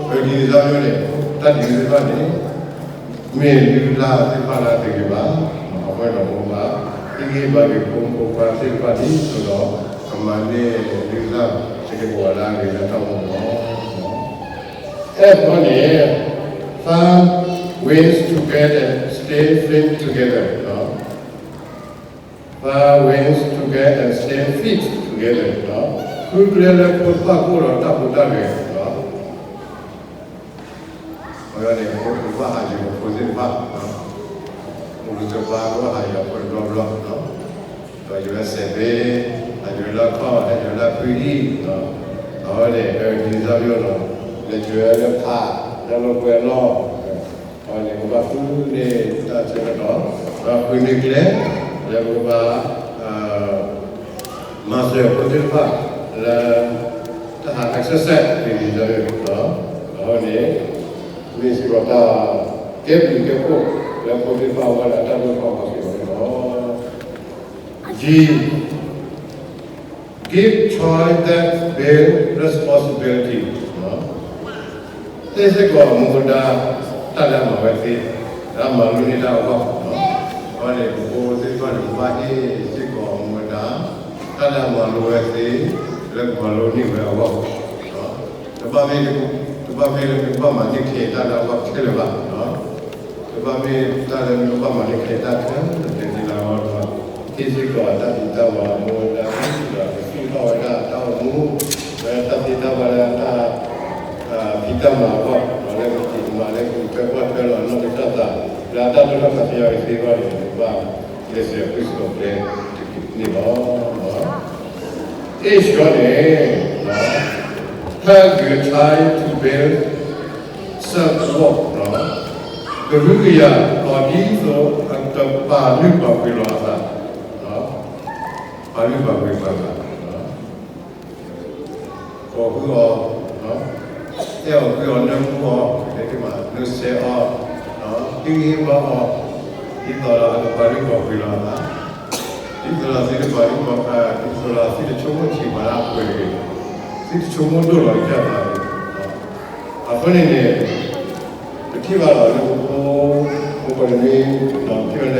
ဒ်န့ၣ်စ့ၢ်ကီးန့ၣ် တၢ်ဒ်န့ၣ်သ့ၣ်တဖၣ်န့ၣ် မ့ၢ်လုၢ်လၢ်သ့ၣ်တဖၣ်လၢအတဂ့ၤဘၣ်, အဃိန့ၣ်ဒီးပကဘၣ် ဟ့ၣ်ဂံၢ်ဟ့ၣ်ဘါက့ၤဖိမုၣ်ဖိခွါသ့ၣ်တဖၣ်ဒ်သိးဒီး ကမၤန့ၢ်လုၢ်လၢ် စ့ၢ်ကီးပဝဲဒၣ်အဂ့ၤလၢတၢ်အိၣ်မူလီၤ. F န့ၣ် find ways to get and stay fit together, find ways to get and stay fit together, ဃုကျဲလၢဖိသၣ်ကအိၣ်ဒီးတၢ်ဖိတၢ်လံၤလီၤ. အဝဲန့ၣ် ပကဘၣ်ဟးယုၤဖိသ့ၣ်တဖၣ်, မူကစၢၤပှၤကဘၣ်ဟးယုၤဖိတဘျီဘျီ, ဒီးယွၤစဲးဘ့, ဟးယုၤလၢခီၣ် ဟးယုၤလၢဖုအံၤ, အဝဲန့ၣ် ဒ်န့ၣ်စ့ၢ်ကီး လဲၤယုၤလၢဖး လၢလီၢ်ကွဲလီၢ်, အဝဲန့ၣ် ပဘၣ်ဃုန့ၢ်တၢ်ဆၢကတီၢ်, ပဘၣ်ဃုန့ၢ်ကျဲ လၢပကဘၣ် မၤစၢၤဖိသ့ၣ်တဖၣ် လၢ တၢ်ဟး exercise န့ၣ်ဒီး အဃိန့ၣ် မ့ၢ်စ့ၢ်ကီးတၢ်ကဲဘျုးကဲဖှိၣ် လၢဖိသ့ၣ်တဖၣ်အဂီၢ်လၢအတၢ်ဒိၣ်ထီၣ်ကီၢ်ပူၤ G, give child that bear responsibility, ဟ့ၣ်စ့ၢ်ကီးအမူအဒါ တၢ်လၢအမၤဝဲသ့, လၢအမၤလိန့ၢ်တၢ်အဂီၢ်, အဃိန့ၣ် ပဖိသ့ၣ်တဖၣ်န့ၣ် ပဘၣ်ဟ့ၣ်စ့ၢ်ကီးအမူအဒါ တၢ်လၢအမၤလိဝဲသ့, လၢကမၤလိန့ၢ်ဝဲအဂီၢ်, တဘၣ်မ့ၢ်, တဘၣ်မ့ၢ်လၢပကဘၣ်မၤန့ၢ်ခဲအံၤတၢ်လၢအဂီၢ်ခဲလၢာ်ဘၣ်, တဘၣ်မ့ၢ်တၢ်လၢပကဘၣ်မၤန့ၢ်ခဲအံၤတၢ်ခဲလၢာ်တကဲန့ၣ်လၢအဂီၢ်ဘၣ်, ဟ့ၣ်စ့ၢ်ကီးတၢ်ဖံးတၢ်မၤအမူအဒါ ဒီးကသူၣ်ထီၣ်ဝဲဒၣ်တၢ်အိၣ်မူ, လၢတၢ်ဖံးတၢ်မၤလၢတၢ် ဖံးတၢ်မၤအဂီၢ်, လၢကဖံးကမၤလၢကပှဲၤပှဲၤထွဲလီၤနီၢ်ကစၢ်သး, လၢအတၢ်ဒိၣ်ထီၣ်ကီၢ်ပူၤအဂီၢ်န့ၣ် ပဘၣ်လဲၤဆူအဖုၣ်စ့ၢ်ကီးကျဲတက့ၢ်န့ၣ်လီၤ. H န့ၣ် help your child to build self-worth, ကဟုကယာ်အီၤဒ်သိး အကပာ်လုၢ်ပာ်ပှ့ၤလီၤအသး, ပာ်လုၢ်ပာ်ပှ့ၤပှၤသး ကိးဃုအီၤ, အဲၣ်အီၤကွံအီၤ နၢမူအီၤ, နုဆဲးအီၤ, ဟ့ၣ်ဂံၢ်ဟ့ၣ်ဘါအီၤ, ဒ်သိးဒီးအကပာ်လုၢ်ပာ်ပှ့ၤလီၤအသး, ဒ်သိးဒီးသုတပာ်လုၢ်ပာ်ပှ့ၤ, ဒ်သိးဒီးသုတဆိကမိၣ်ဆံးပှၤလၢအပှဲၤတဂ့ၤ, သုတဆိကမိၣ်ဒိၣ်လီၤကစၢ်သးတဂ့ၤ, အဃိန့ၣ်န့ၣ် ပထံၣ်ဘၣ်လီၤလၢပဖိ, ပဖိန့ၣ်မ့ၢ်ထံၣ်ဝဲလၢ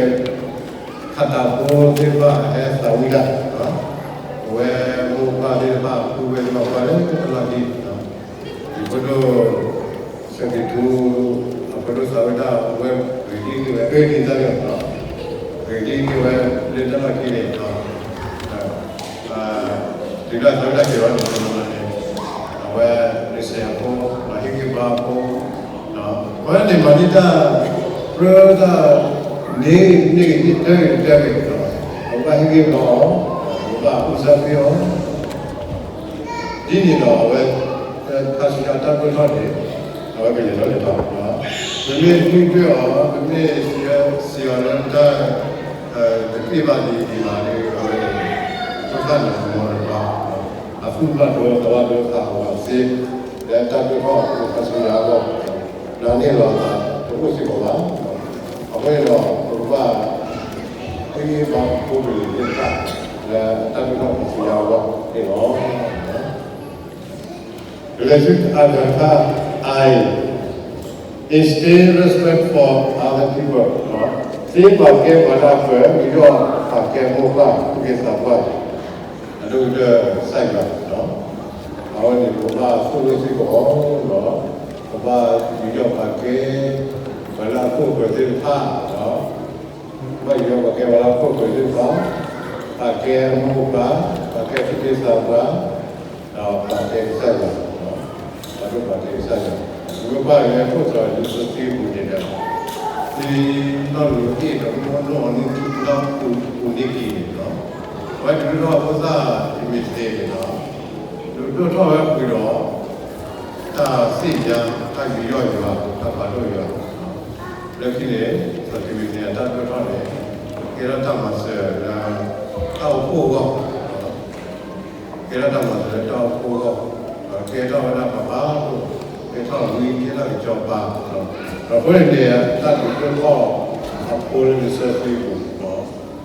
ခးတၢ်ဖိသ့ၣ်တဖၣ်ဟဲသးဝံၣ်တၢ်, အဝဲမိၢ်ပၢ်သ့ၣ်တဖၣ် ပုၢ်ဝဲၢ်သ့ၣ်တဖၣ် ပှၤလၢတၢ်လီၢ်ခံ, ယဖိဒိၣ် စဲးက့ၤထူ အဖိဒိၣ်သးဝံၣ်တၢ် အဝဲဂ့ၤဒ်န့ၢ်ဝဲ အၢဒ်တၢ်န့ၣ်, ဂ့ၤဒ်န့ၢ်ဝဲလၢတၢ်လီၢ်ခံန့ၣ် တုၤဒၣ်သးဝံၣ်တၢ်က့ၤဝဲန့ၣ် အဝဲန့ၣ်စဲးအဖိ, ဟ့ၣ်ဂံၢ်ဘါအဖိ, အဝဲန့ၣ်မၤန့ၢ်တၢ်ပြၢတၢ် န့ၢ်န့ၢ်ဂ့ၤ တၢ်ဂ့ၤတၢ်ဂ့ၤ, အဝဲဘၣ်ဟ့ၣ်ဂံၢ်ဘါအီၤ, အဝဲဘၣ်ကူစါသ့အီၤ, ဒ်န့ၣ်ဒီးအဝဲ ခါဆူညါတၢ်ဒိၣ်ထီၣ်န့ၣ် အဝဲကလဲၤထီၣ်လဲၤထီ, ပမ့ၢ်သံကွၢ်အီၤ, ပမ့ၢ်စံးအီၤလၢတၢ် တသ့ဘၣ်ဒံးဒံးဘၣ်ဒီး အဝဲန့ၣ် ဖိသၣ်န့ၣ်မီၢ်တဘၣ်, အသူၣ်ဘၣ်ဒိသးဘၣ်ဒိသးအဝဲသ့, လၢတၢ်ဒိၣ်ထီၣ်အဃိ ခါဆူညါအဂီၢ် နာ်န့ၢ်လီၤသးတအိၣ်စ့ၢ်ကီးဘၣ်. အဃိန့ၣ်ဒီး ပကဘၣ် ဟ့ၣ်ဂံၢ်ဟ့ၣ်ဘါဖိပလံၤသ့ၣ်တဖၣ် လၢတၢ်ဒိၣ်ထီၣ်ခါဆူညါအဂီၢ်န့ၣ်လီၤ. ပလဲၤဆူအဂၤတခါ I, instill respect for other people, သ့ပာ်ကဲပှၤလၢအပၢၤ, ယူးယီၣ်ပာ်ကဲမိၢ်ပၢ် သူၣ်က့သးပှၢ် အဒိၣ်ကတၢၢ်ကစၢ်ယွၤ, အဝဲန့ၣ် ပကဘၣ်သိၣ်လိသ့ၣ်ကီး, ပဘၣ်ယူးယီၣ်ပာ်ကဲ ပှၤလၢအခိၣ်ပၢၤသ့ၣ်တဖၣ်, ဘၣ်ယူးယီၣ်ပာ်ကဲပှၤလၢအခိၣ်ပၢၤသ့ၣ်တဖၣ်, ပာ်ကဲမိၢ်ပၢ်, ပာ်ကဲသူၣ်က့သးပှၢ်, ဒီးပာ်ကဲကစၢ်ယွၤ, ပာ်ဒိၣ်ပာ်ကဲကစၢ်ယွၤ, ပကဘၣ်လဲၤခိၣ်သီးလံာ်စီဆှံပူၤန့ၣ်ဒီး သုနီၣ်လူၤဟ့ၣ်ဒီးမိၢ်နီၢ်န့ၢ်သုနီၢ်ပူၤန့ၢ်က့ၤန့ၣ်လီၤ. အဝဲဒုးထီၣ်ဖိသၣ်တံၤမသ့းန့ၣ်လီၤ, ဒုးဒိၣ်ထီၣ်ဝဲဃုာ်ဒီး တၢ်သ့ၣ်ညါ, တၢ်ယူးယီၣ်ယွၤ, တၢ်ပာ်ဒိၣ်ယွၤ, လၢခံန့ၣ် စီၤတံၤမသ့းအတၢ်ဒိၣ်ထီၣ်န့ၣ် ကဲထီၣ်တၢ်မၤစၢၤလၢ တၢ်အိၣ်ဖှိၣ်အဂီၢ်, ကဲထီၣ်တၢ်မၤစၢၤလၢတၢ်အိၣ်ဖှိၣ်အဂီၢ်, ကဲထီၣ်ဝဲဒၣ်ပှၤဖးဒိၣ်, ကဲထီၣ်ဝံ, ကဲထီၣ်ကစီၤပၤ, ဒီးအဃိန့ၣ်န့ၣ် တၢ်ဒုးဒိၣ်ထီၣ်အဖိလၢလံာ်စီဆှံပူၤ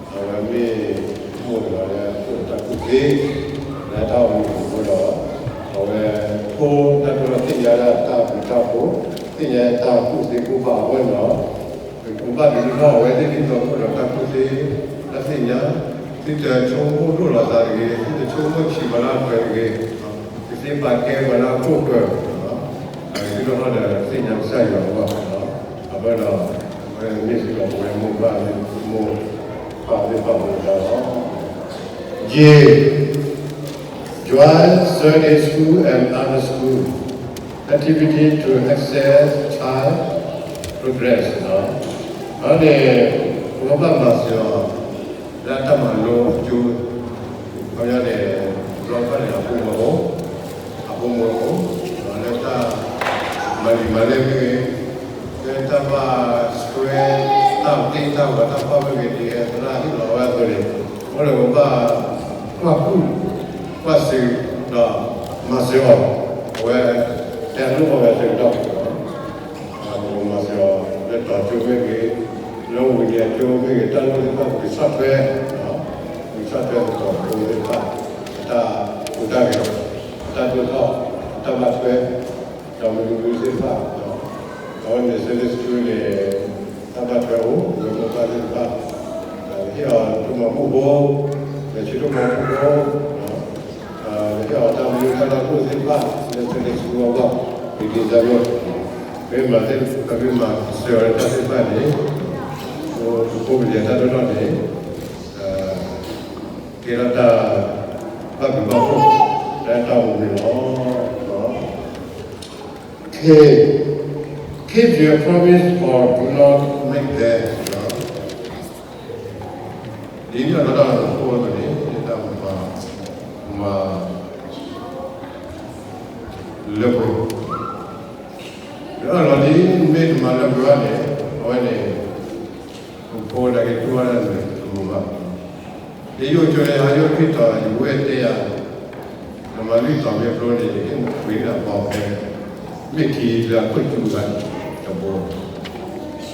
အဝဲမ့ၢ်မိၢ်တဂၤလၢအခိၣ်ဒီးတၢ်ကူၣ်သ့ လၢတၢ်အိၣ်မူအဃိဒီး အဝဲဖိတၢ်ဒိၣ်ထီၣ်သ့ၣ်ညါဒၣ်တၢ်ဘျုးတၢ်ဖှိၣ်, သ့ၣ်ညါတၢ်ကူၣ်သ့ကူၣ်ဘၣ်အဃိန့ၣ်ဒီး ပကဘၣ်ဒုးဒိၣ်ထီၣ်အဝဲသ့ၣ်ဒ်သိးအခိၣ်ဒီးတၢ်ကူၣ်သ့, တၢ်သ့ၣ်ညါ, သုတဆိကမိၣ်ဒိၣ်လီၤသးတဂ့ၤ, သုတဆိကမိၣ်ဆံးပှၤလၢအပၢၤတဂ့ၤ, သုသ့ပာ်ကဲပှၤလၢအခိၣ်ပၢၤ, ဒုးဒိၣ်ထီၣ်ဒီးသ့ၣ်ညါကစၢ်ယွၤအဂီၢ်, အဃိဒီး အဝဲမ့ၢ်စ့ၢ်ကီးပဝဲမိၢ်ပၢ်သ့ၣ်, မိၢ်ပၢ်သ့ၣ်တဖၣ်အဂီၢ်လီၤ. J, join Sunday school and other school activity to assess child progress. အန့ၣ် ပကဘၣ်မၤစၢၤအီၤ လၢတၢ်မၤလိအကၠိ, ခီပညီန့ၣ် ဘျီခီန့ၣ် အဖိမုၣ်အိၣ်, အဖိမုၣ်အိၣ်, လၢတၢ်မၤလံာ်မၤလဲၢ်မ့ၢ်ဂ့ၤ, လၢတၢ်ဘၣ်ဆှဲ တၢ်သ့တၢ်ဝီတၢ်ဖီၣ်မ့ၢ်ဂ့ၤ ဒ်သရၣ်ဟ့ၣ်လီၤဝဲအသိးန့ၣ်, အဃိန့ၣ် ပဘၣ်ကွၢ်ကူၣ် ကွၢ်စူၣ်ဒီးမၤစၢၤအီၤ, အဝဲ တဲလိၣ်အီၤဝဲအဆၢကတီၢ် ပကမၤစၢၤအီၤ လၢတီၤကၠိမ့ၢ်ဂ့ၤ, လၢဝံၤန့ၣ်အကၠိမ့ၢ်ဂ့ၤ, တၢ်လိၣ်သ့ၣ်တဖၣ် ပကဆီၣ်ထွဲ, ပကဆီၣ်ထွဲပတီၤကၠိသ့ၣ်တဖၣ် အတၢ်ဟူးတၢ်ဂဲၤ, အတၢ်ဒိၣ်ထီၣ်, အတၢ်ဘၣ်ထွဲ, ဒီးမနုၤမနုၤသ့ၣ်တဖၣ်, အဝဲန့ၣ် Sunday school န့ၣ် တၢ်ဘၣ်ထွဲအိၣ် ပဝဲမိၢ်ပၢ်သ့ၣ်တဖၣ်, ဟ့ၣ်အီၤတၢ်မၤဘူၣ်ဖိ, လဲၤဆူတၢ်မၤဘူၣ်ဖိ ဟ့ၣ်အီၤတၢ်မနုၤတၢ်လၢအဒိၣ်သ့ၣ်တဖၣ် လၢ Sunday school အဂီၢ်, ဒ်န့ၣ်အသိး ပမ့ၢ်မၤသ့ၣ်တဖၣ် ပမ့ၢ်မၤစၢၤအီၤလၢတၢ်သ့ၣ်တဖၣ်န့ၣ်, ပဖိပလံၤအတၢ်ဒိၣ်ထီၣ်န့ၣ် ကဲထီၣ်တၢ်ဘၣ်ဘျုးဘၣ်ဖှိၣ် လၢတၢ်အိၣ်မူန့ၣ်လီၤ. K, keep your promise or do not make them. ဒ်န့ၣ်အသိးဒီး နဖိအသိးန့ၣ် နတၢ်မၤလၢပှဲၤ, နအၢၣ်လီၤဒ်နမ့ၢ်တမၤလၢပှဲၤဘၣ်န့ၣ် အဝဲန့ၣ် နဖိဒၣ်က့ၤတူၢ်ဘၣ်ဒၣ်နတမုာ်ဘၣ်. ယအိၣ်ကၠိလၢဟးယိၣ်ခရံာ်တီၤ ယဝဲတဲယၤ နမၤလွံၢ်တီၤမ့ၢ်ဖျိန့ၣ် ယဟ့ၣ်နပှ့ၤန့ၢ်အဘီဖဲ မ့ၢ်ခံလၢအခိၣ်တူၢ်ဘၣ်တဘိ,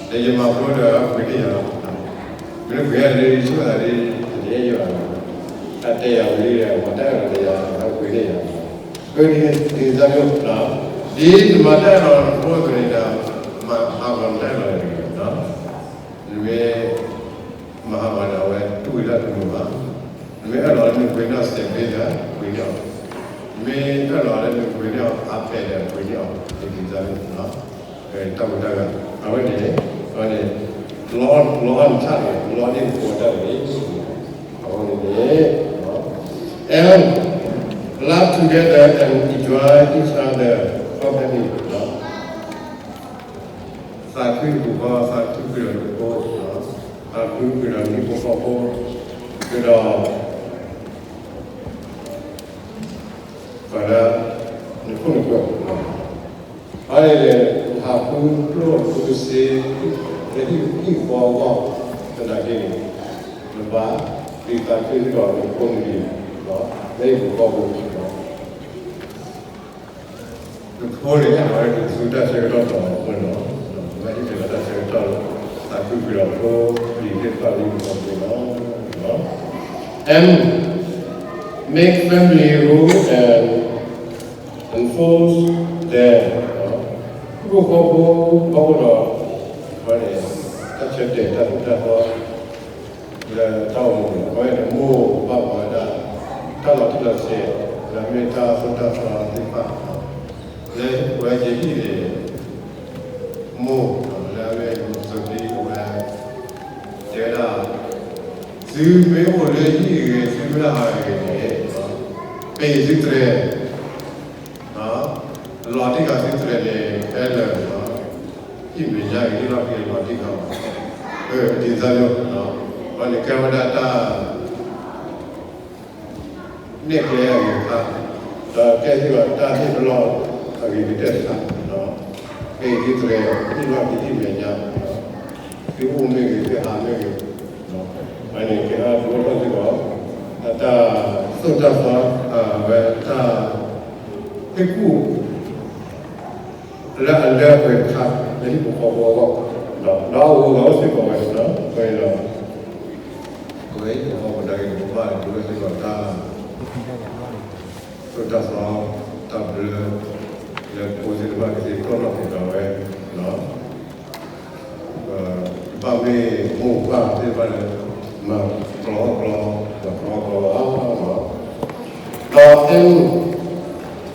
ဒီးယမၤဖျိဒီးအပှ့ၤန့ၢ်ယၤလီၤ. မ့ၢ်ပှ့ၤယၤလၢယဆိၣ်သးလၢ ယတအဲၣ်ယၤဘၣ်, တၢ်တဲယၤဝံၤလံဒီး မၤတၢ်အဲၣ်လီၤဒီးယၤ အပှ့ၤန့ၢ်ယၤ, အဒ်န့ၣ်အသိး ဒ်နမၤတၢ်အဲၣ်လီၤနဖိအသိးန့ၣ်ဒီး မၤဟးဂီၤနတၢ်အဲၣ်လီၤတဂ့ၤ. နမ့ၢ် မၤဟးဂီၤန့ၣ် အဝဲတူၢ်ဝဲဒၣ်တမုာ်ဘၣ်. နမ့ၢ်အၢၣ်လီၤလၢနပှ့ၤန့ၢ်အီၤစဲးဘ့ဒီး ပှ့ၤန့ၢ်အီၤ, နမ့ၢ်အၢၣ်လီၤလၢနပှ့ၤန့ၢ်အီၤအါဖဲဒီး ပှ့ၤန့ၢ်အီၤ ဒ်န့ၣ်အသိးန့ၣ်လီၤ. တၢ်အိၣ်တၢ်ဂၤ အဝဲန့ၣ် အဝဲန့ၣ် လီအီၣ်နဆၣ်န့ၣ် လီန့ၢ်နဖိတၢ်န့ၣ် အဝဲန့ၣ်န့ၣ် and laugh together and enjoy each other company. သးခုတပူၤဃီ သးခုဃုာ်ဒီးနဖိ, သးခုဃုာ်ဒီးနဟံၣ်ဖိဃီဖိ, ဃုာ်ဒီး ပှၤလၢ နခိၣ်နဃၢၤ, အန့ၣ်န့ၣ် နဟးဃုကျိၣ်ဃုစ့ လၢဟံၣ်ဃီအဂီၢ် သနာ်က့န့ၣ် နဘၣ်ပျံၤသးခုစ့ၢ်ကီး နဖိနလံၤ လၢဟံၣ်ဖိဃီဖိလီၤ. နဖိန့ၣ် အဝဲဒၣ်ကသူတၢ်ဆၢကတီၢ်ဒီးအဃိန့ၣ်လီၤ. နဘၣ်ဟ့ၣ်က့ၤလီၤတၢ်ဆၢကတီၢ်လၢ သးခုကွံာ်ဒီးဖိလံၤသ့ၣ်တဖၣ်လၢဟံၣ်ဖိဃီဖိန့ၣ်လီၤ. And make family rule and enforce them. ဟံၣ်ဖိဃီဖိ ဘၣ်အိၣ်ဒီး အဝဲန့ၣ် တၢ်ဆၢတဲာ်တၢ်သိၣ်တၢ်သီ လၢတၢ်အိၣ်မူန့ၣ် အဝဲန့ၣ်မိၢ်ပၢ်ပှၤဒၣ် တၢ်လီၤတံၢ်လီၤဆဲး လၢအမ့ၢ်တၢ်သိၣ်တၢ်သီသ့ၣ်တဖၣ် လၢပဝဲကဟံၣ်န့ၣ် မိၢ်လၢအမ့ၢ်မိၢ်စီၤဒံအဝဲ တဲဝဲဒၣ် သုမ့ၢ်အိၣ်လၢဟံၣ်ဂ့ၤ သုမ့ၢ်ဟးဂ့ၤန့ၣ် ပ့ၤသုတြဲၤ လီၤတံၢ်ဃာ်သုတြဲၤန့ၣ် ဖဲလၢာ် ဟံၣ်မဲာ်ညါဂ့ၤ ဟံၣ်လီၢ်ခံဂ့ၤ လီၤတံၢ်ဃာ်အီၤ ဒ်သိး အဝဲန့ၣ်ကဲဝဲဒၣ်တၢ် နဲၣ်ကျဲအဂ့ၤတခါ, ဒီးကဲစ့ၢ်ကီးတၢ်ဟ့ၣ်ပလီၢ်အဂ့ၤကတၢၢ်တခါ, မ့ၢ်သုတြဲၤ ဟံၣ်လီၢ်ခံဟံၣ်မဲာ်ညါ, သုအိၣ်မ့ၢ်ဂ့ၤ သုဟးမ့ၢ်ဂ့ၤ, အန့ၣ်ကဲထီၣ်ဒိၣ်ထီၣ်စ့ၢ်ကီး တၢ်သိၣ်တၢ်သီ အဝဲတၢ်ဟ့ၣ်ကူၣ် လၢအလၢအပှဲၤတခါ လၢဟံၣ်ဖိဃီဖိအဂီၢ်, ဒီးအဂီၢ်အိၣ်စ့ၢ်ကီးဝဲ, အဃိဒီး ပဝဲဟံၣ်ဖိဃီဖိဒၣ်ဂ့ၤ ပဘၣ်ဒိးစ့ၢ်ကီးတၢ် သိၣ်တၢ်သီ တၢ်ဘျၢ လၢဖိသ့ၣ်တဖၣ်ကသ့တီၢ်နီၣ်က့ၤဒီးဝဲ, ဘၣ်မ့ၢ်မိၢ်ပၢ်သ့ၣ်တဖၣ်လၢ မၤကျီကျီ မၤကျီကျီ ဒီး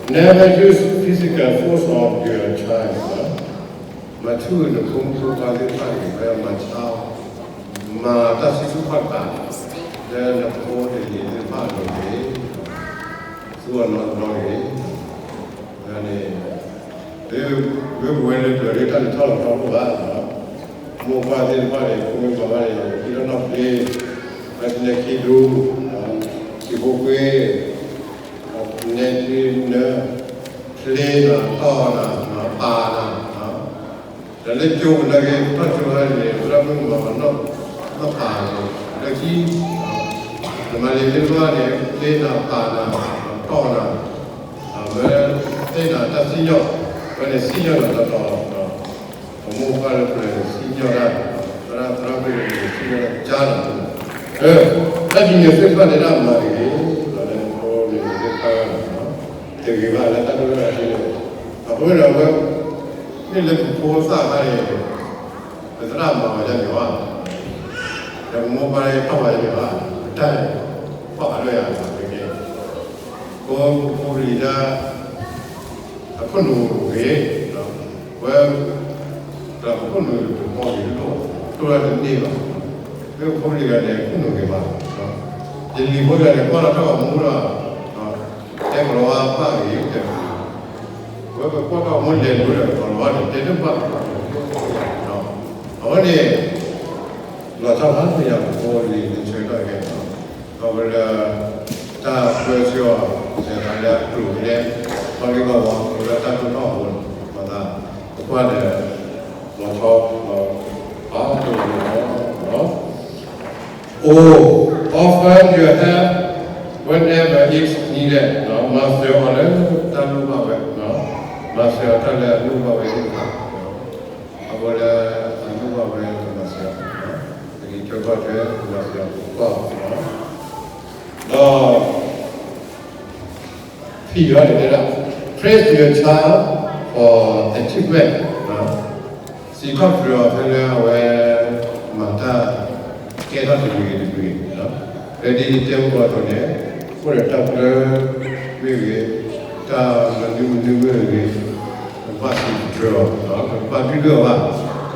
never use physical force on your child, မၤဆူၣ်နဖိမုၣ်ဖိခွါသ့ၣ်တဖၣ်န့ၣ် ဖဲမၤဆါ မၤတၢ်ဆံဆူၣ်ဖးကး လၢနဖိနလံၤသ့ၣ်တဖၣ်အလိၤန့ၣ် သူအီၤနီတဘျီတဂ့ၤ, န့ၣ် မ့ၢ်ပဝဲလၢပျၢၤလၢတၢ်လဲၤထီၣ်လဲၤထီတအိၣ်ဘၣ်, မိၢ်ပၢ်သ့ၣ်တဖၣ်န့ၣ် ဖိမုၣ်ပၢ်ဘၣ်န့ၣ် ဟံးထီၣ်နီၣ်ဖျ့, ဘၣ်လဲၤခံဒူ ခံဖိခွ့ နဲၣ်နၢ ဖျ့နၤ တီၢ်နၤ ပာ်နၤ, ဒီးလၢကၠိပူၤနာ်က့ ထီၣ်ကၠိဟဲန့ၣ် သရၣ်မုၣ်မၤနီၣ်ပာ်န့ၣ် လၢခံ နမၤလံၤသ့ၣ်တဖၣ်န့ၣ် ဖျ့နၤ ပာ်နၤ တီၢ်နၤ, ဝဲသ့ၣ်နၤတၢ်စံၣ်ညီၣ်, ဝဲန့ၣ်စံၣ်ညီၣ်နၤတီတီ, ပမိၢ်ပၢ်လၢပျၢၤန့ၣ် စံၣ်ညီၣ်တၢ်, သရၣ်သရၣ်မုၣ်န့ၣ် စံၣ်ညီၣ်တၢ်ကါနၤ, တၢ်ဒ်န့ၣ်သ့ၣ်တဖၣ်န့ၣ် ဒၣ်မၤတဂ့ၤ, လၢဖိလံၤသ့ၣ်တဖၣ် တဂ့ၤဘၣ်လၢတၢ်ဒိၣ်ထီၣ်တၢ်ထံန့ၣ်, အဃိဒီးဝဲ မ့ၢ်လၢပဖိသၣ်ခါန့ၣ် ပသရၣ်မၤဝဲဒၣ်န့ၣ်ဘၣ်, ဒီးပမိၢ်ပၢ်ထီၣ်ဝဲဒၣ်န့ၣ်ဘၣ်, ပတၢ်န့ၣ် ပှၤအါဒၣ်ယၤတက့ၢ်, ပဖိပလံၤတၢ် အခိၣ်နူာ်ဂ့ၤ, ဝဲ ဒီးပခိၣ်နူာ်တပီၤဂ့ၤတလိၣ်, တိၢ်တၢ်တန့ၢ်ဘၣ်, မ့ၢ်ပဖိပလံၤဂၤန့ၣ် အခိၣ်နူာ်ဂ့ၤဘၣ်, ယလံၤဖိတဂၤန့ၣ် ကွၢ်လီၤတၢ်ဂီၤမူဒီး တဲကလီၤဝါဘၣ်ဂ့ၤတဲ, ဝဲပကွၢ်တၢ်ဂီၤမူလဲၤလိၤဒီး ကလီၤဝါန့ၣ် တဲတဘၣ်, အဝဲန့ၣ် လီၤဆီဖါတယၤဖိလံၤန့ၣ်ဆၢကတီၢ်ခဲအံၤ, ဒီးဝဲလၢ တၢ်ပၢဆှၢအီၤ လဲၤသးလၢအကျိၤကျဲ ထီၣ်လံဘၣ်ဝဲ ဝဲလၢတၢ်ဒိၣ်ထီၣ်အဃိန့ၣ် ပသး ပကွၢ်ဒီး လီၤဆီ ပာ်ဖှိၣ်လီၤ O, offer your help whenever it's needed, မၤစၢၤအီၤလၢတၢ်လိၣ်ဘၣ်ဝဲ, မၤစၢၤအီၤတၢ်လၢအလိၣ်ဘၣ်ဝဲသ့ၣ်တဖၣ်, အဃိလၢအလိၣ်ဘၣ်ဝဲ မၤစၢၤအီၤ, ပက့ၤကၢကီၢ်ထွဲ မၤစၢၤအီၤသကိး, ဒီး ဖံးထီၣ်န့ၣ်တဲဒၣ် praise your child for achievement, စံးထီၣ်ပတြၢၤအီၤဖဲလၢအဝဲ မၤတၢ်ကဲထီၣ်တဂ့ၤတဂ့ၤ, ဖဲဒ်တဲအိၣ်ဘၣ်အသိးန့ၣ် အိၣ်ဒီးတၢ်ပျၢၤမ့ၢ်ဂ့ၤ, တၢ်မနုၤမနုၤမ့ၢ်ဂ့ၤ, ပဘၣ်စံးပတြၢၤအီၤ, ပဘၣ်ဒုၣ်ဒွဲၣ်အီၤဘၣ်, ပဖိ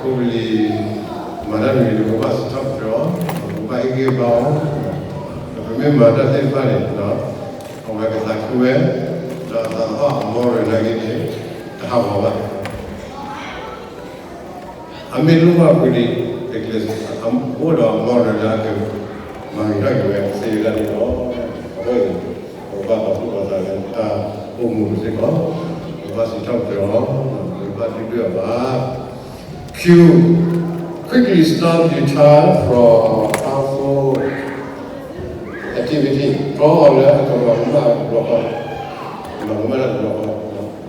ပလံၤ မၤတၢ်တမံၤန့ၣ် ပဘၣ်စံးထီၣ်ပတြၢၤအီၤ, ပဘၣ်ဟ့ၣ်ဂံၢ်ဘါအီၤ, ပမ့ၢ်မၤတၢ်သ့ၣ်တဖၣ်န့ၣ် အဝဲကသးခုဝဲ, ဒီးအသးသဟီၣ်အ moral နာ်က့န့ၣ် တဟးဂီၤဘၣ်. အမ့ၢ်လိၣ်ဘၣ်ပှၤန့ၣ် တကျဲးစၢး အိၣ်ဒီး moral လၢအကမၤဂ့ၤထီၣ်က့ၤဝဲသ့ဝဲဒၣ်န့ၣ်လီၤ. အဃိန့ၣ် ပကဘၣ်ပာ်သူၣ်ပာ်သးလၢတၢ်အိၣ်မူပူၤစ့ၢ်ကီး, ဘၣ်စံးထီၣ်ပတြၢၤအီၤ, ပဘၣ်ဒုၣ်ဒွဲၣ်အီၤဘၣ်. Q, quickly stop your child from harmful activity. တြီအီၤလၢအကမၤကမၣ်တဘျီဃီ, ကမၤကမၣ်တၢ်တဘျီဃီ.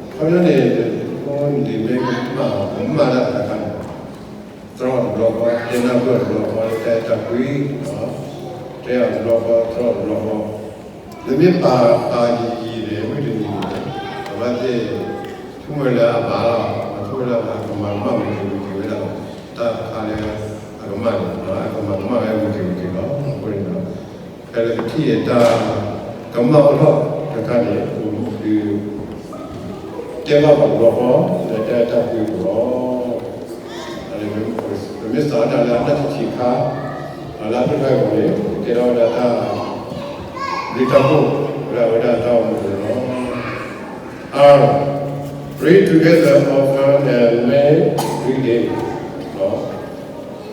ခီဖျိန့ၣ် ဖိလံၤမ့ၢ်ကမၣ် ကမၣ်တၢ်တခါန့ၣ် တြီအီၤတဘျီဃီ, တဲနၢ်ပၢၢ်အီၤတဘျီဃီ, တဲတၢ်ကွံ, တဲအီၤတဘျီဃီ, တြီအီၤတဘျီဃီ. နမ့ၢ်ပာ်ပာ်ယံာ်ယံာ်န့ၣ် မုၢ်တနံၤန့ၣ် အဘၣ်သ့ၣ် ဆိကမိၣ်လၢအဘၣ်လီၤ, ဆိကမိၣ်လၢအကမၤကမၣ်ဝံၤက့ၤဝံၤက့ၤဝဲဒၣ်လီၤ. တၢ်တခါလၢအကမၣ်န့ၣ် အကမၤကမၣ်ဝဲဝံၤက့ၤဝံၤက့ၤလီၤ. အဃိန့ၣ်ဒီး ဖဲလၢပထံၣ်အတၢ်ကမၣ်အိၣ်ထီၣ်တခါန့ၣ် ပကတဲဘၣ်ပှၤတဘျီဃီ လၢတၢ်အဲၣ်တၢ်ကွံအပူၤလီၤ. ပမ့ၢ်စးထီၣ်တၢ်လၢအတၢ်ထံၣ်ဆံးခါ လၢအဖျၢၣ်ထီၣ်အပူၤန့ၣ် ကဲထီၣ်ဝဲဒၣ်တၢ်ဘျုးတၢ်ဖှိၣ် ဝဲဒၣ်ဝဲဒၣ်တၢ်အိၣ်မူပူၤလီၤ. R, read together often and make reading.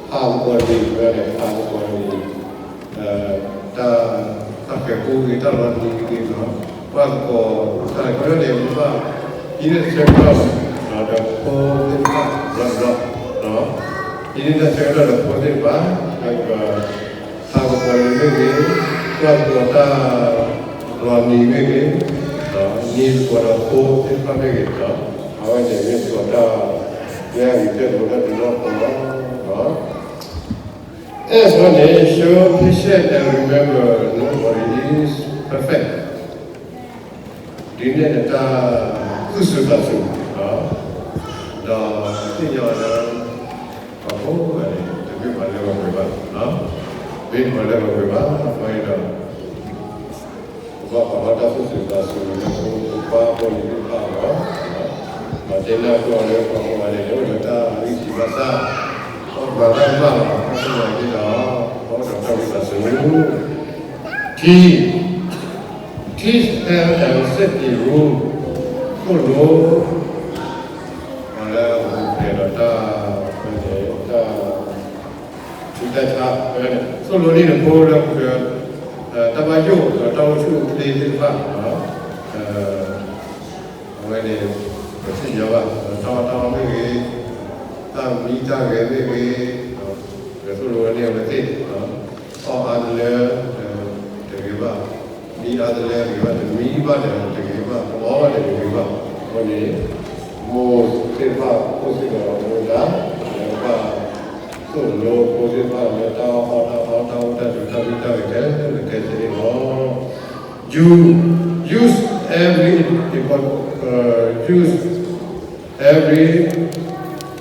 ဟးသကိးတနံၤ ဝဲဒၣ်ဟးသကိးတနံၤ တၢ် တၢ်ဃဲၤပူဂ့ၤ တၢ်လီၤတံၢ်ဂ့ၤလီၤ, ပှၤသကိး တၢ်ကရၢန့ၣ် ပဘၣ် ဟံးန့ၢ်တၢ်ဆၢကတီၢ် ဒီးဖိသ့ၣ်တဖၣ်ဘျီဘျီ, ဟံးန့ၢ်တၢ်ဆၢကတီၢ်ဒီးဖိသ့ၣ်တဖၣ် ဒီး ဟးသကိးတနံၤမ့ၢ်ဂ့ၤ, ပှၤသကိးတၢ်လီၤနံၤမ့ၢ်ဂ့ၤ, နံၤသကိးဒီးဖိသ့ၣ်တဖၣ်မ့ၢ်ဂ့ၤ, အဝဲန့ၣ်မ့ၢ်သကိးတၢ် လၢအဂ့ၤကဲၢ်သကိးတၢ်တနီၤဃီလီၤ. S န့ၣ် show patience and remember nobody is perfect. ဒ်န့ၣ်နတၢ်သူၣ်စူၤသးစူၤ, ဒီးသ့ၣ်ညါလၢ ပှၤကိးဂၤန့ၣ် တမ့ၢ်ပှၤလၢပှဲၤဘၣ်, မ့ၢ်ပှၤလၢပှဲၤဘၣ် အဃိဒီး ပဘၣ်ပာ်လီၤတၢ်သူၣ်စူၤသးစူၤလၢပဖိပလံၤသ့ၣ်တဖၣ်လီၤ. ဒီးတဲနၢ်ပၢၢ်အီၤလၢပှၤကိးဂၤန့ၣ် အိၣ်ဒီးတၢ်ဂံၢ်ဆံးဘၣ်ဆၣ် ပှၤဘၣ်တၢ်ကမၣ်လီၤ တၢ်ကမၣ်ဒ်ဒီး ပအိၣ်ဒီးတၢ်ဂံၢ်သးစူၤ T, teach them and set the rule. သိၣ်လိ ပှၤလၢအပူၤဖျဲးဒီးတၢ် တၢ်ဆူးတၢ်ဆါ သိၣ်လိန့ၢ်နဖိလၢ တၢ်ဘၣ်ယိၣ်ဒီးတၢ်အိၣ်ဆူၣ်အိၣ်ချ့သ့ၣ်တဖၣ် အဝဲန့ၣ် ပသ့ၣ်ညါဘၣ် တၢ်အီၣ်တၢ်အီမ့ၢ်ဂ့ၤ, တၢ်မံတၢ်ဂဲၤမ့ၢ်ဂ့ၤ, ပသိၣ်လိဝဲန့ၢ်အဝဲသ့ၣ်, အီၣ်အါတလၢ တဂ့ၤဘၣ်, မံအါတလၢတဂ့ၤဘၣ်, တမံဘၣ်ဒီးတဂ့ၤဘၣ်, တအီဘၣ်ဒီးတဂ့ၤဘၣ်, အဃိန့ၣ် မိၢ်သ့ၣ်တဖၣ်အိၣ်စ့ၢ်ကီးဒီးမိၢ်ဒၣ် လၢကဘၣ်သိၣ်လိဖိသ့ၣ်တဖၣ်လၢတၢ်အီၣ်တၢ်အီတၢ်အိၣ်တၢ်ဆိးတၢ်မံတၢ်ဂဲၤခဲလၢာ်ခဲဆ့န့ၣ်လီၤ. You use every, uh, use every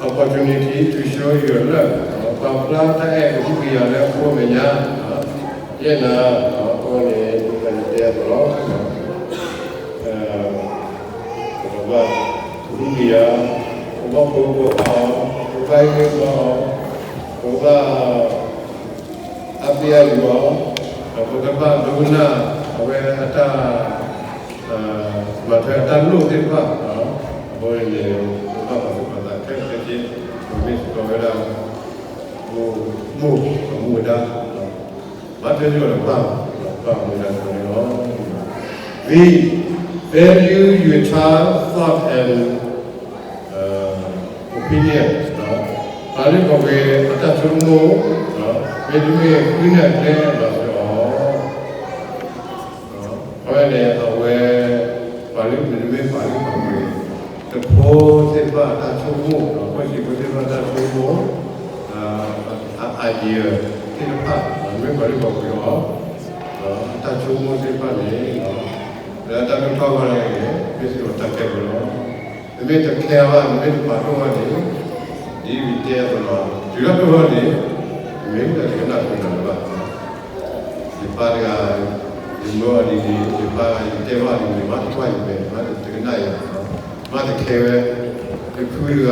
opportunity to show your love. ပာ်ဖျါတၢ်အဲၣ်ကဟုကယာ်လၢအဖိအမဲာ်ညါ, ယဲၢ်နၤ အဃိန့ၣ် ပကတဲအသိးလီၤ. ပကဘၣ်ကဟုကယာ်, ပကဘၣ်ဖိးဖိးအီၤ, ပကဘၣ်ဟ့ၣ်ဂံၢ်ဘါအီၤ, ပကဘၣ် အါပ့အါယွၤအီၤ, ဒီးပကဘၣ်ဒိကနၣ်အဝဲအတၢ် မၤထွဲအတၢ်လိၣ်သ့ၣ်တဖၣ်, အဃိန့ၣ် ပကဘၣ်ပာ်သူၣ်ပာ်သးခဲလၢာ်ခဲဆ့, ပမ့ၢ်စ့ၢ်ကီးဝဲဒၣ် မိၢ်အမူအဒါ, ဘၣ်ထွဲစ့ၢ်ကီးဒီးပၢ်, ပၢ်အမူအဒါန့ၣ်လီၤ. V, value your child thought and opinion. ပာ်လုၢ်ပာ်ပှ့ၤအတၢ်ဆိကမိၣ်, မ့တမ့ၢ်ဃုန့ၢ်အကျဲလီၤစ့ၢ်ကီး, အဝဲန့ၣ်အဝဲ ပာ်လုၢ်မ့တမ့ၢ်ပာ်လုၢ်ပာ်ပှ့ၤ တဖိသ့ၣ်တဖၣ်အတၢ်ဆိကမိၣ်, ဖိဆံးဖိသ့ၣ်တဖၣ်အတၢ်ဆိကမိၣ်, အ idea သ့ၣ်တဖၣ် မ့ၢ်ပာ်လုၢ်ပာ်ပှ့ၤအီၤ, အတၢ်ဆိကမိၣ်သ့ၣ်တဖၣ်န့ၣ် လၢတၢ်ဒိၣ်ထီၣ်ဘၣ်န့ၣ် မ့ၢ်စ့ၢ်ကီးတၢ်ခဲလၢာ်လီၤ. နမ့ၢ်တခဲဘၣ် နမ့ၢ်တပာ်ဒိၣ်ဘၣ်န့ၣ် ဒ်ယတဲအသိးလီၤ, တုၤလၢဒိၣ်ထီၣ်န့ၣ် မ့ၢ်တကနၣ်ဃုာ်နၤလၢၤဘၣ်. ယပၢ်တဂၤ ယမၢအီၤဒ်န့ၣ် ယပၢ်ယတဲဘၣ်ဒ်န့ၣ် မ့ၢ်တကွၢ်ယမဲာ် မ့ၢ်တကနၣ်ယၤ, မ့ၢ်တခဲဝဲ, ယဖုတဂၤ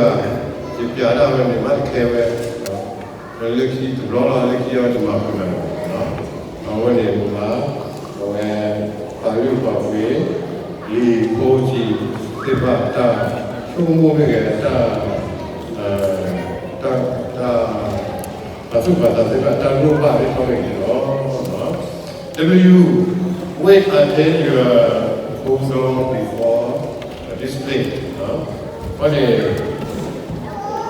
ယပျးဒၣ်ဝဲန့ၣ် မ့ၢ်တခဲဝဲ လၢခံတဘျီလီၤ လၢခံအီၤတမၤဃုာ်နၤလၢၤဘၣ်. အဝဲန့ၣ်ပမၤ အဝဲ ပာ်လုၢ်ပာ်ပှ့ၤ လံာ်ဖိဆံးသ့ၣ်တဖၣ်အတၢ်ဆိကမိၣ်မ့ၢ်ဂ့ၤ အတၢ် တၢ် ပာ်သူၣ်ပာ်သးသ့ၣ်တဖၣ် တၢ်လိၣ်ဘၣ်သ့ၣ်တဖၣ်မ့ၢ်ဂ့ၤလီၤ. W, wait until you are hold on before display. န့ၣ် ယ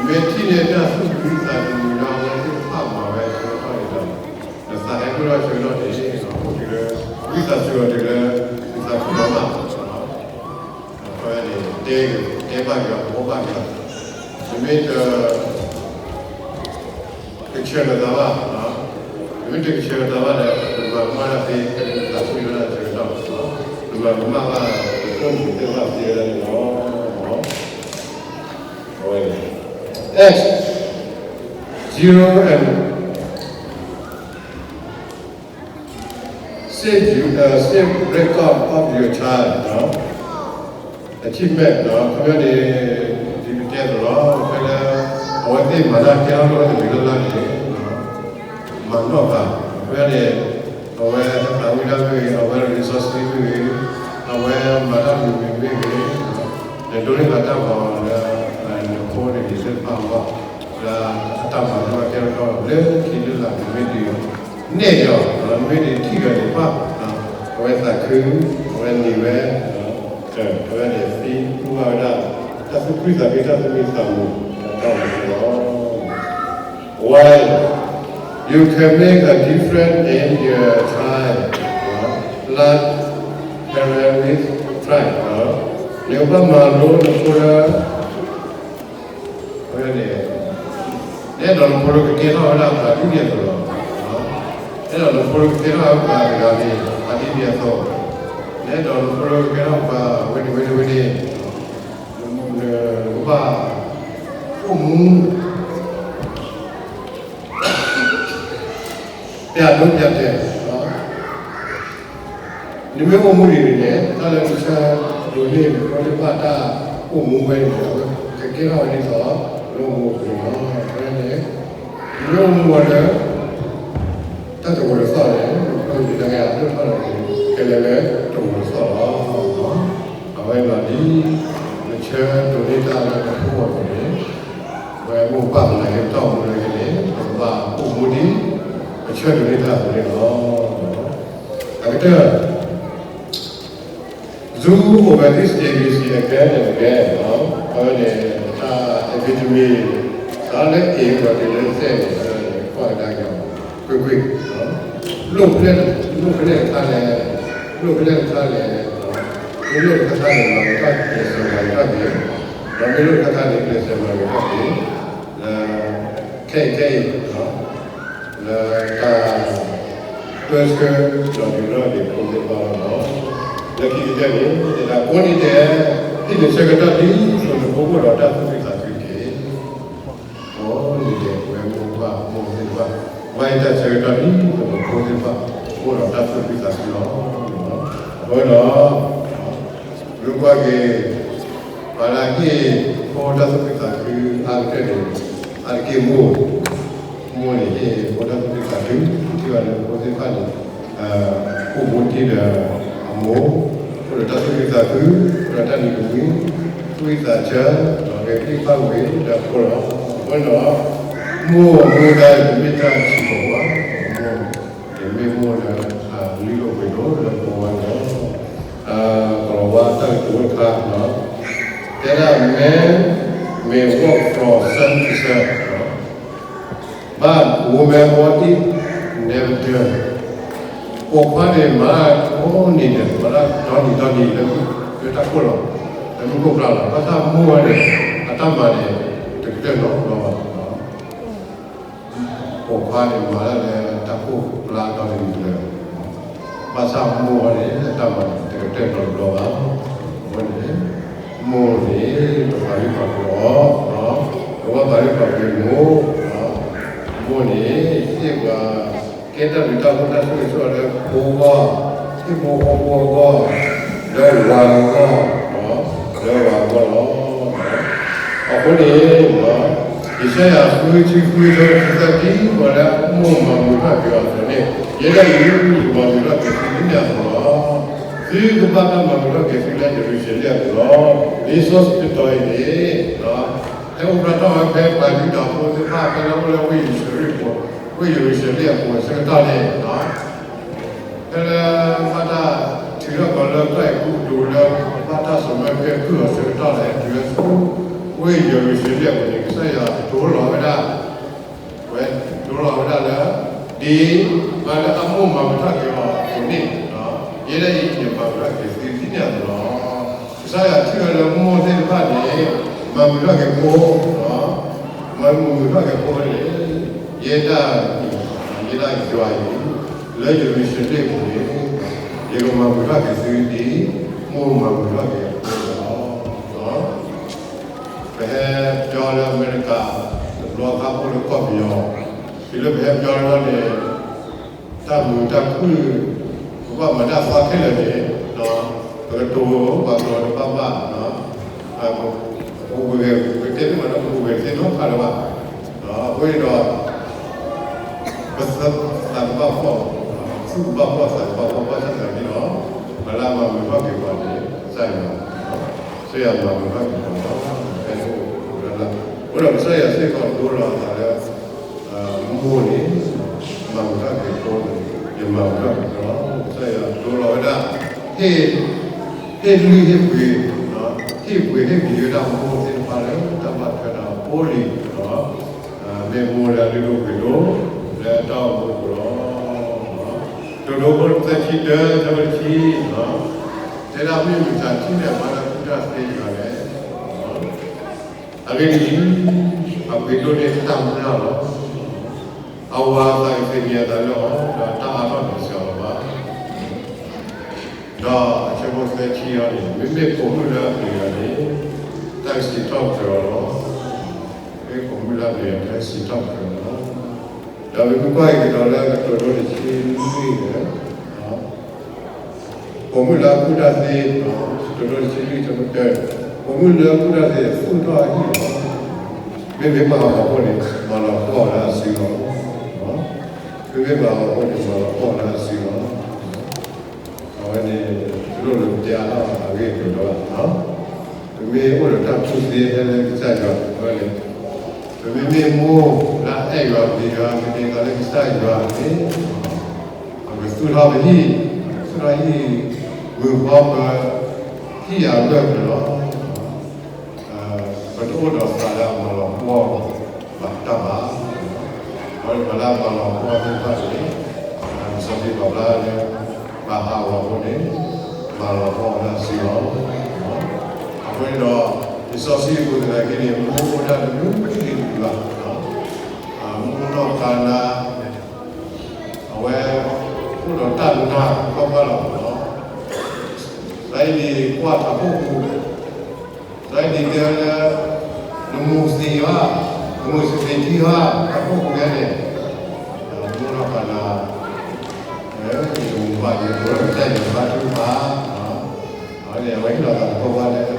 မ့ၢ်ထံၣ်န့ၢ်တၢ်သူၣ်ခုသးခုလၢအဝဲသ့ၣ်တဖၣ်မၤဝဲအဆၢကတီၢ်န့ၣ်ဒီး နသးဟဲဒိၣ်ထီၣ်ဆၢကတီၢ်န့ၣ် အိၣ်က့ၤလၢ ဝံသးစူၤအီၤတုၤလၢ ဝံသးစူၤလီၤမး အဝဲန့ၣ် တဲ တဲဘၣ်က့ၤအီၤ ဘှီဘၣ်က့ၤအီၤ နမ့ၢ်တ ကဆၢလီၤသးဘၣ်, နမ့ၢ်တကဆၢလီၤသးဘၣ်ဒီး နမၤကမၣ်တၢ်သ့ ဖဲန့ၣ်နသးခုလၢတၢ်ဆၢကတီၢ်, နမၤကမၣ်ဘၣ် နဖိမုၣ်သ့ၣ်တဖၣ်သ့ဝဲဒၣ်န့ၣ်လီၤ. X, zero and save you, uh, save record of your child, အထံၣ်မဲာ်ဒီး ခီပညီန့ၣ် ဒ်ပတဲအသိးလီၤ, ဖဲလၢ အဝဲသ့ၣ်မၤတၢ်ကဲထီၣ်လၢတမံၤလၢ်လၢ်န့ၣ် မၤနီၣ်သး, ဖဲန့ၣ် အဝဲသးဝံၣ်တၢ်မ့ၢ်ဂ့ၤ, အဝဲ resource မ့ၢ်ဂ့ၤ, အဝဲမၤတၢ်မုာ်မုာ်မ့ၢ်ဂ့ၤ, နဒိးန့ၢ်ဘၣ်တၢ်ဂီၤလၢ နဖိနလံၤသ့ၣ်တဖၣ်အဂီၢ်, လၢအတၢ်မၤနီၣ်ကဲထီၣ်လၢခံလၢလာ်န့ၣ်မ့ၢ်ဒ်အံၤ, နဲၣ်အီၤ မ့ၢ်ဒ်ထံၣ်ဂၤန့ၣ်ဘၣ်, အဝဲသးခု, အဝဲန့ၢ်ဝဲ အဝဲန့ၣ်သံကွၢ်ဝဲဒၣ် တၢ်သူၣ်ခုသးခု တၢ်သူၣ်မံသးမုာ် တၢ်မၤန့ၣ်လီၤ. Why you can make a difference in your child, like parent with child, နကဘၣ်မၤလိနဖိလၢ အဝဲန့ၣ် နအဲၣ်ဒိးနဖိလၢကကဲထီၣ်ဝဲဒၣ်ပှၤဒ်န့ၣ်အသိးလီၤ. အဲၣ်ဒိးနဖိလၢကကဲထီၣ်ဝဲပှၤတဂၤန့ၣ် ပှၤဒ်န့ၣ်အသိး, နအဲၣ်ဒိးနဖိလၢကကဲထီၣ်ပှၤဝဲန့ၣ်ဝဲန့ၣ်ဝဲန့ၣ်, နကဘၣ်အိၣ်မူ ပျဲဒိပျဲတဲာ်, နမ့ၢ်အိၣ်မူဒ်န့ၣ်န့ၣ် တၢ်လၢကဆၢဒိးန့ၢ်နဖိသ့ၣ်တဖၣ် တၢ်အိၣ်မူဝဲန့ၣ် အဝဲကကဲထီၣ်ဝဲဒ်သိး နအိၣ်မူအပူၤန့ၣ်လီၤ. အဝဲန့ၣ် နမ့ၢ်အိၣ်မူဝဲလၢ တၢ်တဂိာ်တသီၣ်န့ၣ် နဖိန့ၣ်တဂၤအဒိၣ်ထီၣ်လီၤန့ၣ် ကလဲၤလၢတဂိာ်တသီၣ်လီၤ. အဝဲန့ၣ်ဒ် နဆၢဒိးန့ၢ်တၢ်လၢနဖိအဂီၢ်န့ၣ် အဝဲမိၢ်ပၢ်သနာ်က့ တၢ်အိၣ်မူလၢက့ၤန့ၣ် ပကဘၣ်အိၣ်မူဒ် ပဆၢဒိးန့ၢ်တၢ်အသိးန့ၣ်လီၤ. အကတၢၢ် Zoom over this A B C again and again, အဝဲန့ၣ် တၢ် epitome တၢ်လၢ A ဒီး A လၢ Z န့ၣ် ကွၢ်ကဒါက့ၤ ကွ့ၢ်ကွ့ၢ် လိၣ်ဖဲလဲၣ် လိၣ်ဖဲလဲၣ်တခါလဲၣ်, လိၣ်ဖဲလဲၣ်တခါလဲၣ်, မ့ၢ်လိၣ်တခါခါန့ၣ် မၤက့ၤထီၣ်က့ၤ ကျဲးစၢးမၤက့ၤထီၣ်က့ၤ, ဒီးမ့ၢ်လိၣ်တခါခါန့ၣ် ကျဲးစၢးမၤက့ၤထီၣ်က့ၤ, ခဲအံၤခဲအံၤ လၢတၢ်ပၢဆှၢဒီးဒုးထီၣ်က့ၤဖိသ့ၣ်တဖၣ်လီၤ. လၢခံကတၢၢ်န့ၣ် တဒၣ်ကိးနံၤဒဲး ဟ့ၣ်နဆၢကတီၢ်ဒ်သိးနဖိအိၣ်ဒီးတၢ်သူၣ်ခုသးခုတက့ၢ်. ကိးနံၤဒဲး ပဝဲမိၢ်ပၢ်မိၢ်သ့ၣ်တဖၣ် ဘၣ်ဟ့ၣ်တၢ်ဆၢကတီၢ်ဒ်သိးနဖိသ့ၣ်တဖၣ် အိၣ်ဒီးတၢ်သူၣ်ခုသးခုလီၤ. အဃိဒီး ဒုးကွၢ်က့ၤ ပှၤလၢဟ့ၣ်ဖိတၢ်သူၣ်ခုသးခုအါကတၢၢ်န့ၣ် အါတက့ၢ်မိၢ်, မိၢ်န့ၣ်ဟ့ၣ်ဖိတၢ်သူၣ်ခုသးခု, ထံၣ်ဘၣ်လၢဖိသ့ၣ်တဖၣ်န့ၣ် အိၣ်မူတ့ၢ်ဒီးအမိၢ်, အိၣ်ဒီးတၢ်သူၣ်ခုသးခု, အိၣ်ဒီးတၢ်နံၤကမှံ, သူၣ်ဝံၣ်သးဆၢ, ဒီးကသံၣ်ဘၣ်ဝံၤဒီးဖိလီၤ. အဃိဒီး မိၢ်အမူဒါတမ့ၢ်တၢ်ဆံးကိာ်ဘၣ်, မိၢ် တမ့ၢ်မိၢ်လၢလုၢ်ဒိၣ်ပှ့ၤဒိၣ်လၢပဂီၢ်န့ၣ်လီၤ. ကလီၤဝါတၢ်ကတိၤတခါ တဲဒၣ် man may walk from sun to sun, but women walk in never turn. ပိာ်ခွါန့ၣ်မၤကိးနံၤဒဲး မၤတၢ်ဒီနံၤဒီနံၤလၢ လၢတၢ်ခိၣ်လီၤ, လၢမူခိၣ်ကျါလီၤ. ဘၣ်ဆၣ်မိၢ်ဝဲန့ၣ် အတၢ်မၤန့ၣ် တကတၢၢ်နီတဘျီဘၣ်. ပိာ်ခွါန့ၣ်မၤတၢ်လၢတၢ်ခိၣ်ကျါဒီနံၤလၢ ဘၣ်ဆၣ်မိၢ်ဝဲန့ၣ် အတၢ်မၤန့ၣ် တကတၢၢ်နီတဘျီဘၣ်. အဃိန့ၣ် မိၢ်န့ၣ် ပပာ်လုၢ်ပာ်ပှ့ၤအီၤ, ပဘၣ်ပာ်လုၢ်ပာ်ပှ့ၤမိၢ်, မိၢ်န့ၣ် ဟ့ၣ်ပှၤ ကဲတၢ်ဘျုးတၢ်ဖှိၣ်တၢ်ဆိၣ်ဂ့ၤဆိၣ်ဝါလၢဖိအဂီၢ်, ဟံၣ်ဖိဃီဖိအဂီၢ်, လၢဝၤအဂီၢ်, လၢဝၤအဂီၢ်လီၤ. အဃိန့ၣ် ယၡါယၤ ဃုဆံဃု ဆၢဖိတဆံသၢ ဒ်ပှၤလၢအမိၢ်မၤမုာ်ထီၣ်က့ၤအီၤအသိးန့ၣ် ယဲဒၣ်အံၤ ယမၤမုာ်ထီၣ်က့ၤသုလၢန့ၣ်အသိးလီၤ. သုကဘၣ်တၢ်မၤမုာ်ထီၣ်က့ၤသုလၢယရူၤၡလ့ၣ်အပူၤလီၤ. လံာ်စီဆှံတတီၤအံၤန့ၣ် ဟဲအိၣ်ဖျါထီၣ်ဝဲဖဲပှၤယူဒၤဖိသ့ၣ်တဖၣ် ဖဲလၢအိၣ်လၢဝ့ၢ်ယရူၤၡလ့ၣ်အပူၤ ဝ့ၢ်ယရူၤၡလ့ၣ်အပူၤအဆၢကတီၢ်န့ၣ် ဖဲလၢဘၣ်တၢ်ထုး ထံကီၢ်လၢကီၢ်အဲၤကူပတူးလၢ ဘၣ်တၢ်စိာ်မၢကဲကုၢ်အီၤဆၢကတီၢ်လၢဟဲတုၤလၢဆူ ဝ့ၢ်ယရူၤၡလ့ၣ်အပူၤန့ၣ် ကစၢ်ယွၤကတိၤလီၤဝဲဒၣ်, ဝဲကတိၤလီၤဝဲဒၣ်လၢ ဒ်မၤလၢအမိၢ်မၤမုာ်ထီၣ်က့ၤအီၤအသိးန့ၣ်, ယဲဒၣ်အံၤ ယမၤမုာ်ထီၣ်က့ၤသုဒ်န့ၣ်အသိးလီၤ. ကစၢ်ယွၤထံၣ်ဝဲလၢမိၢ်သ့ၣ်တဖၣ်န့ၣ် မၤမုာ်ထီၣ်က့ၤဖိ, မၤမုာ်ထီၣ်က့ၤဖိန့ၣ်, ယဲဒၣ်, ယဲဒၣ်ယွၤအံၤ လၢယရူၤၡလ့ၣ်အပူၤန့ၣ် ယကမၤမုာ်ထီၣ်က့ၤသုဒ် မိၢ်မၤမုာ်ထီၣ်က့ၤအဖိန့ၣ်လီၤ. ပဟဲပၠီလၢအမဲရကၤ တဘျီခါအိၣ်လၢကီၢ်ပယီၤ, တုၤလၢပဟဲပၠီလီၤန့ၣ် တၢ်မုာ်တၢ်ခုၣ် ပဘၣ်မၤတၢ်သီခဲလၢာ်န့ၣ်, ပကတိၤပှၤကလီၤတဘၣ်ဘၣ်, ပပူၤကွံာ်ဂ့ၤ ပတဲသ့မးဒီး ပပူၤကွံာ်သ့နီတခါလၢၤဘၣ်. အဃိန့ၣ်ဒီး ပသးကဘၣ်ဖှီၣ်, သူၣ်ကဘၣ်ဖှီၣ်သးကဘၣ်ဖှီၣ် ဘၣ်ဆၣ်သနာ်က့ဒီး ပှၤလၢအမၤမုာ်ထီၣ်က့ၤပှၤန့ၣ် ကစၢ်ယွၤ, ကစၢ်ယွၤမၤမုာ်ထီၣ်က့ၤပှၤလီၤ. အဃိဒီးကစၢ်ယွၤစ့ၢ်ကီးဒိလီၤအသးလၢ မိၢ်န့ၣ် မၤမုာ်ထီၣ်က့ၤဖိန့ၣ် ယမၤမုာ်ထီၣ်က့ၤဖိလီၤ. ကစၢ်ယွၤဒိလီၤဝဲဒၣ် ဟ့ၣ်လုၢ်ဟ့ၣ်ပှ့ၤ, ဟ့ၣ်ပှ့ၤဟ့ၣ်ပှ့ၤဝဲဒၣ်မိၢ်သ့ၣ်တဖၣ်လၢတၢ်ဘၣ်ထွဲဒီးဖိလံၤ, မ့ၢ်မိၢ်လၢအလုၢ်ဒိၣ်ပှ့ၤဒိၣ် လၢတၢ်အိၣ်မူအပူၤလီၤ. တိၤဒိဖိသၢဆံတၢ ဆၢဖိတဆံ, တဲဒၣ်မ့ၢ်မတၤထံၣ်န့ၢ်အမါလၢအကူၣ်တၢ်သ့တဂၤလဲၣ်. အဂ့ၢ်ဒ်အံၤ, အပှ့ၤဒိၣ်န့ၢ်တၢ်မျၢ်လီၤ. အဝၤအသးကသ့ၣ်ညါအသးလၢအီၤ ဒီးတၢ်အါထီၣ်တစှၤလီၤဘၣ်. ဒီးအဆၢဖိသၢဆံအံၤန့ၣ် မ့မ့ၢ်ပိာ်မုၣ်လၢအပျံၤအီၤန့ၣ် တၢ်ကစံးထီၣ်ပတြၢၤအီၤလီၤ. မ့မ့ၢ်ပိာ်မုၣ်လၢအပျံၤအီၤ တၢ်ကစံးထီၣ်ပတြၢၤအီၤလီၤ. ဒီးပမ့ၢ်ကွၢ်က့ၤကဒီးလၢကတိၤဒိတဆံလွံၢ်န့ၣ် ပိာ်မုၣ်လၢအကူၣ်တၢ်သ့, ကတိၤဒိတဆံလွံၢ် ဆၢဖိတၢ, ပိာ်မုၣ်လၢအကူၣ်တၢ်သ့သူၣ်ထီၣ်အဟံၣ်လီၤ. မ့မ့ၢ်မၤလၤကပီၤအီၤဖိန့ၣ် မၤလၤကပီၤအီၤလၢအစုလီၤ. မ့မ့ၢ်မၤလၤကပီၤအီၤဖိန့ၣ် မၤလၤကပီၤအီၤလၢအစုလီၤ. အဝဲန့ၣ် တလိၣ်လၢပတဲအါထီၣ်အဂ့ၢ်အကျိၤလၢၤဘၣ်. ပမ့ၢ်အိၣ်ဒီးတၢ်ကူၣ်သ့ဟဲလၢကစၢ်ယွၤအဃိန့ၣ်, ပမ့မ့ၢ်မိၢ်လၢအအဲၣ်ယွၤပျံၤယွၤ မ့ၢ်ဒ်သိးလၢကစၢ်ယွၤန့ၣ် ပကသူၣ်ထီၣ်ပဟံၣ်, သူၣ်ထီၣ်ဟံၣ်မုာ်ဃီပဟံၣ်အဂၢၢ်န့ၣ်လီၤ. ပတအိၣ်ဒီးသးလၢအမၤလီၤပှီၢ်ဘၣ်တၢ်ဘၣ်. ပှၤလၢအမၤလီၤပှီၢ်သ့ၣ်တဖၣ်န့ၣ် လံာ်စီဆှံပာ်ဖျါလၢ ဘၣ်ဟးဂီၤအဃိန့ၣ် မၤလီၤပှီၢ်အီၤလၢအစုလီၤ. အဃိန့ၣ်ဒီး လံာ်စီဆှံအပူၤသနာ်က့န့ၣ် မိၢ်အိၣ်ဒၣ်တမုာ်တမုာ်ဘၣ်. မိၢ်နီၢ်ကၤနၤ အဝဲ အိၣ်ဒီးတၢ်နာ်ကွၢ်ကွၢ်လီၤလီၤ. တၢ်အံၤန့ၣ်ကွၢ်ထးခိၣ်ပူၤ, တၢ်အံၤန့ၣ်တဲဝဲလၢ နမိၢ်သံဘၣ်, နမိၢ်သံထံဘၣ် ထးခိၣ်ပူၤန့ၣ်, မိၢ်နီၢ်ကၤနၤ ယမိၢ်ဘၣ်ယမိၢ် ကစၢ်ယွၤဘါထုကဖၣ်, အဝဲန့ၣ် အဝဲဟ့ၣ်လီၤသးကွၢ်ကွၢ်လၢ တၢ်ရ့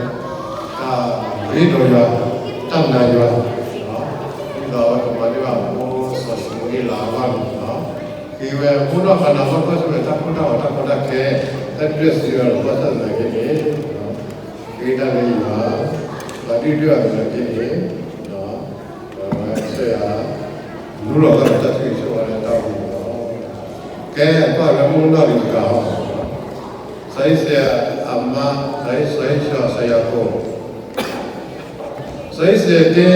ဒီးယွၤ, တၢ်နာ်ယွၤ, ဒ်သိးအဝဲကမၤန့ၢ်ဘၣ်အဖိစီၤၡမူၤအ့လးအဂီၢ်န့ၣ်လီၤ. ဃ့ဝဲမိၢ်နီၢ်ကၤနၤ ဘၣ်ကွၢ်ဆၢၣ်မဲာ်တၢ်ကိၢ်တၢ်ဂီၤတၢ်ကီတၢ်ခဲ, တၢ်ဒုၣ်ဒါစံးဝဲလီၤ ဘၣ်ဆၣ်သနာ်က့န့ၣ် ဃ့တၢ်လၢယွၤ, ပှၤဒုၣ်ဒွဲၣ်အသနာ်က့န့ၣ် ကစၢ်ယွၤ လူလီၤသးဒီးတၢ်ဆိၣ်ဂ့ၤဆိၣ်ဝါလၢတၢ်အိၣ်မူအပူၤလီၤ. ကဲ ကွၢ်လၢမိၢ်နီၢ်န့ၣ်တဂၤလီၤ. စီၤအံၣ်စဲးအမါ, စီၤအံၣ်စီၤ, စီၤယၤကိာ်, စီၤအံၣ်စဲးတဲ,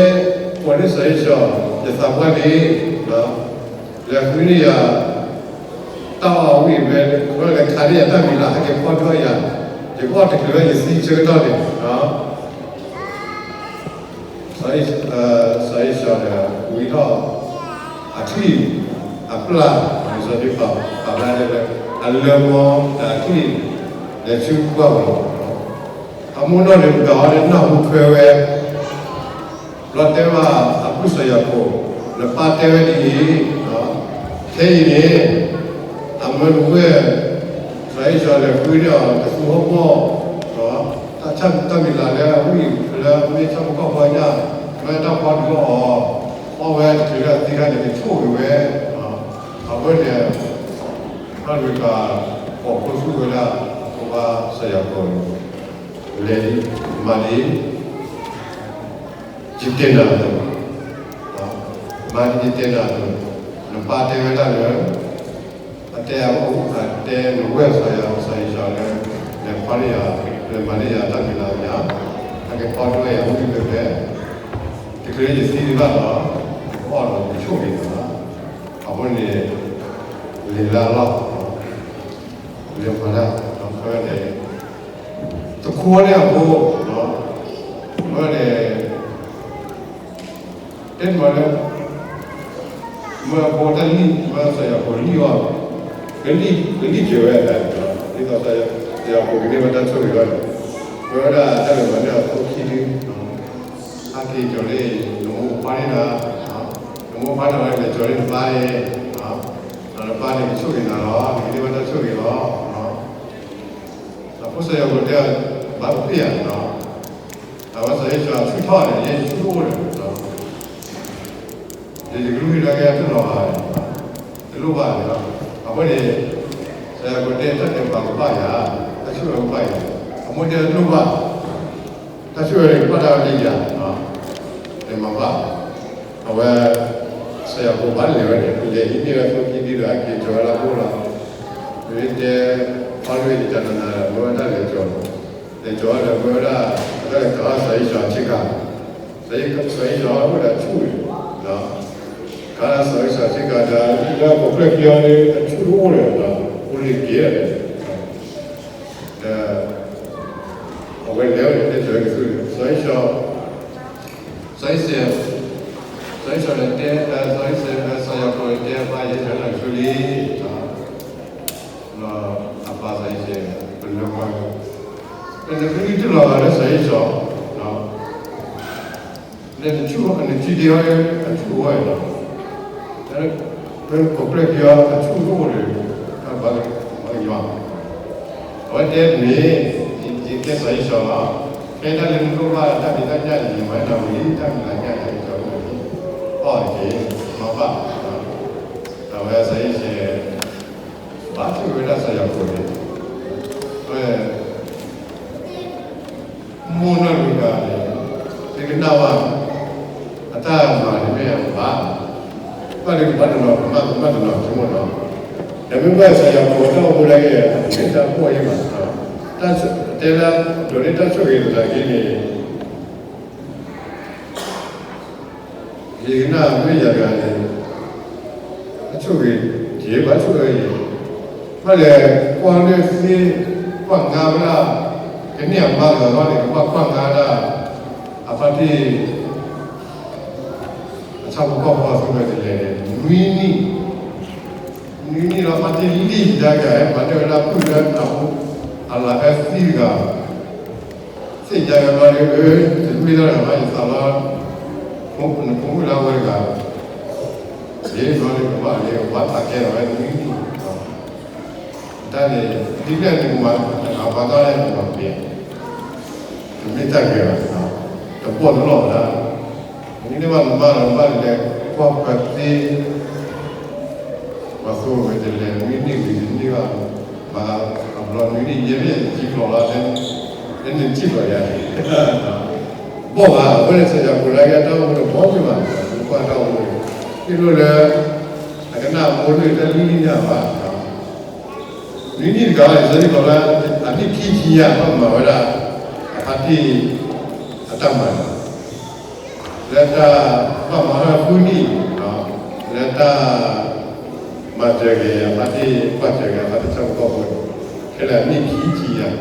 ကိးန့ၢ်စီၤအံၣ်စီၤ, ယသးပှၢ်န့ၣ် လဲၤဃုန့ၢ်ယၤ တၢ်အီၣ်ဝံၣ်ဝဲ, လဲၤခးန့ၢ်ယၤတၢ်မံၤလၢ် ဟဲက့ၤဖီၣ်ထီၣ်ယၤ, ယကအီၣ်တချုးလၢယသံဆၢကတီၢ်န့ၣ် စီၤအံၣ်စီၤဒီး ဝံထီၣ် အချံၣ်အပျၢ်, စီၤဒ့ပာ်ဖျါလၢ အလၢမီဒီးအချံၣ် လဲၤဆူပှၢ်ပူၤလီၤ. အမိၢ်နီၢ်န့ၣ် ပှၤအီၤလၢနၢ်ဟူထွဲဝဲ ဘျီတဲဘၣ်အပုၢ်စီၤယၤကိာ်, နပၢ်တဲဝဲဒ်အံၤ, ခဲအံၤန့ၣ် အမၢနဝဲၢ် စီၤအံၣ်စီၤလဲၤဃုန့ၢ်အီၤတသူဟီၣ်ကီၢ်, တၢ်ဆၣ်တၢ်မံၤလၢ်လၢအဝံၣ်လၢမ့ၢ်ဆၣ်ဖိကီၢ်ဖိညၣ်, မ့ၢ်တၢ်ဖီဒုးအီၣ်အီၤ, အီၣ်ဝဲတချုးလၢအသံခါန့ၣ် ကဆိၣ်ဂ့ၤဝဲ, အဝဲန့ၣ် တၢ်လွံၢ်ကၤ ပိာ်ဖိသူၣ်ဝဲဒၣ် အဖိခွါစီၤယၤကိာ်န့ၣ် လဲၤဒ် မၤဒ် ယတဲနၤအသိး, မၤဒ်ယတဲနၤအသိး, နပၢ်တဲဝဲဒၣ်လၢ အတဲအအိၣ် အတဲနဝဲၢ်စီၤယၤ စီၤအံၣ်စီၤလၢ လဲၤဖီန့ၢ်ယၤ, လဲၤမၤန့ၢ်ယၤတၢ်ဖံးလၢညါ, တၢ်ကဖီဒိၣ်ယၤမုၢ်ဖဲဖဲ, တချုးယသံဒံးဘၣ်ဒီး, ယကအီၣ်ဒီးယဆိၣ်ဂ့ၤနၤလီၤ. အဃိန့ၣ်, လဲၤလၢအလီၢ်, လဲၤဖီတၢ်, ဖဲန့ၣ်, တခူန့ၣ်အဃိ, ဖဲန့ၣ် တဲမၤလၢ မၢဖိတၢ်လံၣ်, မၢစီၤယၤကိာ်လံၣ်အီၤ, ကလံၣ်, ကလံၣ်စၢၤဝဲဒၣ်, ဒ်သိးစီၤယၤကိာ်ကန့ၢ်ဝဲတၢ်ဆိၣ်ဂ့ၤလီၤန့ၣ်, ဝဲဒၣ်တၢ်လဲၤမၤန့ၢ်အီၤအခိၣ်ခံဒု, ဟဲက့ၤကၠီၤလၢ နမိၢ်ဖါန့ၣ်ဒီး, နမိၢ်ဖါန့ၣ်ဝဲလဲၤကၠီၤလၢနပၢ်အံၤ, ဒီးနပၢ်န့ၣ်ကဆိၣ်ဂ့ၤနၤလီၤ, နကန့ၢ်ဝဲတၢ်ဆိၣ်ဂ့ၤလီၤ. အဃိစီၤယၤကိာ်တဲ, ဘၣ်ပဖ့ၣ်ဧါ, အဝဲစီၤအ့ၡၤဆူၣ်ထီၣ်န့ၣ် ယဲယဆိၣ်အိၣ်ဒီး ယကလုၢ်ဟံၣ်လၢကဲတလိၣ်ဘၣ်, တလိၣ်ဘၣ်န့ၣ်လီၤ. အဃိန့ၣ်, စီၤယၤကိာ်တဲတၢ်တဲပှၤကဘၣ်ယၤ, တၢ်ဆိၣ်ဝဲကဘၣ်ယၤ, အမိၢ်တဲတလိၣ်ဘၣ်, တၢ်ဆိၣ်ဝဲန့ၣ်ကဘၣ်တၢ်ဝဲန့ၣ်ယၤ, တဲမၤဘၣ်, အဝဲ, စီၤယၤကိာ်ဘၣ်လဲၤဝဲန့ၣ် လဲၤဟံးန့ၢ်ဝဲအခိၣ်ခံဒုဒီး ဟဲက့ၤကၠီၤဝဲလၢအအိၣ်လီၤ. မ့ၢ်တဲ, ဖီလၢယတၢ်နၤနၤ မၢဝဲဒၣ်လဲၤကၠီၤ, လဲၤကၠီၤဝဲဒီးမၢဝဲဒၣ်, အတၢ်လဲၤကၤစီၤအ့ၡၤဆ့ကၤ စီၤအ့ၡၤအိၣ်ဒီးအဆူၣ်န့ၣ်, ကၤစီၤအ့ၡၤဆ့ကၤဒီး လၢပှၤဖျၢၣ်ခံအီၤန့ၣ် အဆူၣ်တအိၣ်ဒီး, အိၣ်လၢက့ၤဒီး, ဒီး, အဝဲလဲၤဝဲန့ၣ်တဲကၠီၤက့ၤဆူၣ်န့ၣ် စီၤအ့ၡၤ, စီၤအ့ၡၤ, စီၤအ့ၡၤန့ၣ်တဲ, စီၤအ့ၡၤ, စီၤယၤကိာ်န့ၣ်တဲ ပၢ်ယဲၢ်ဆၢနၤဆူလံ အပၢ်စီၤအ့ၡၤ, ပလၢပှၤ, နကလုၢ်တလီၤဂာ်လၢစီၤအ့ၡၤ, လၢနဆူၣ်, နထံၣ်ဒံးအီၤလၢအဆူၣ်ဝဲလီၤ, လၢပှၤဖျၢၣ်ခံအီၤအဆူၣ်တအိၣ်ဒီး, တၢ်ဘၣ်, ဘၣ်ကညီ, အဝဲတဲန့ၣ်, ယကဲစီၤအ့ၡၤလီၤ, ဖဲတၢ်လၢနလိၣ်ဘၣ်တၢ်ဖံးတၢ်ညၣ်န့ၣ် ယမၤနၤဝံၤလံ တၢ်မံၤလၢညၣ်တၢ်ကစီၣ်န့ၣ်, အီၣ်တက့ၢ်, မၤဘၣ်, အဝဲစီၤအ့ၡၤ ဘၣ်ဆိၣ်ဂ့ၤဝဲဒၣ်စီၤယၤကိာ်န့ၣ်, ဝဲ မိၢ်နီၢ်တဂၤန့ၣ်, သုကနၣ်ဘၣ်, အတၢ်မၤန့ၣ်မ့ၢ်အဘၣ်, ဘၣ်လၢကဘၣ်တနီၤ ကမၣ်ကမၣ်တနီၤဆိကမိၣ်နီၤ, ဒီးမ့ၢ်ဘၣ်စီၤယၤကိာ်တၢ်အိၣ်မူဒၣ်က့ၤ မ့ၢ်တၢ်ဘီၣ်အံၤဘၣ်, တဲလၢ ဒိးန့ၢ်တၢ်ဆိၣ်ဂ့ၤသနာ်က့န့ၣ် ယကနၣ်မ့ၢ်ယၤတဂၤန့ၣ်, အဆိၣ်ဂ့ၤ, ယဘၣ်ဆိၣ်ဂ့ၤအံၤ, ဘၣ်လဲၤကွၢ်လၢသ့, ကွၢ်ငါဝဲဒၣ်, ကန့ၢ်အမါတဂၤလီၤန့ၣ် ကဘၣ်ကွၢ်ငါဒၣ်, အဖါတံၢ်, အဆၣ်ဖိကီၢ်ဖိအသူဝဲတလဲၤန့ၣ် နွံနံၣ်, နွံနံၣ်လီၤ ဖါတံၢ်လံၣ်တၢ်ကဟဲမၤန့ၢ်ဝဲဒၣ်ပုၢ်လၢအပူၤ, အလၤဟဲသံတဂၤ သ့ၣ်ညါဝဲဘျီဒီး အၢ တမ့ၢ်တၢ်တဂၤဘၣ် ယသးလီၤ, နဖိမုၣ်လၢအဝဲတဂၤ, ယ့ၣ်ဘျီန့ၣ်ကဘၣ်လၢပှၤသးကဲထီၣ်ဝဲတမံၤ, တၢ်န့ၣ် ဒ်လဲၣ်န့ၣ်ကမၤ တဂၤပှၤတၢ်လဲၣ်ကမၤပှဲၤ, တမ့ၢ်တၢ်ဂ့ၤဘၣ်, တပိၢ်တလီၢ်ဘၣ်, မ့ၢ်န့ၢ်ဘၣ်နမါလၢနဘၣ်လဲၤကွၢ်ပှၤသ့ ပှၤသိဝဲတလဲၤ နွံနံၣ်ဝံၤတနံၣ်ဘၣ်, ဘၣ်အဘျီနွံနံၣ်ယဲၢ်နံၣ်ယထံၣ်ကျီၢ်လီၤ, လၢနထံၣ်ကျီၢ်ယၤ, ဘီၣ်ဘၣ် အဃိန့ၣ် စီၤယၤကိာ်လၢကဲတၢ်အိၣ်မူတဘီမုၢ်ဘၣ်, ကွၢ်တၢ်အိၣ်မူ, ဟ့ၣ်လိၣ်လၢ အကနၣ်မိၢ်လွံၢ်တၢ်လံၣ်လံၣ်ညါဘၣ်, နွံနံၣ်တဂၤလၢစီၤယၤကိာ်လၢ အနံၣ်ခံဆံညါ ဘၣ်မၤဝဲဒၣ် အဖါတံၢ် အတၢ်မၤ လၢတၢ်ဘၣ်မၤထီၣ်ဃုနံၣ်, လၢတၢ်မၤစၢၤက့ၤအဖါတံၢ် ကွၢ်စၢၤက့ၤအဖါတံၢ်ဆၣ်ဖိကီၢ်ဖိန့ၣ်, ခဲလၢာ်နံၣ်ခံဆံယၤ,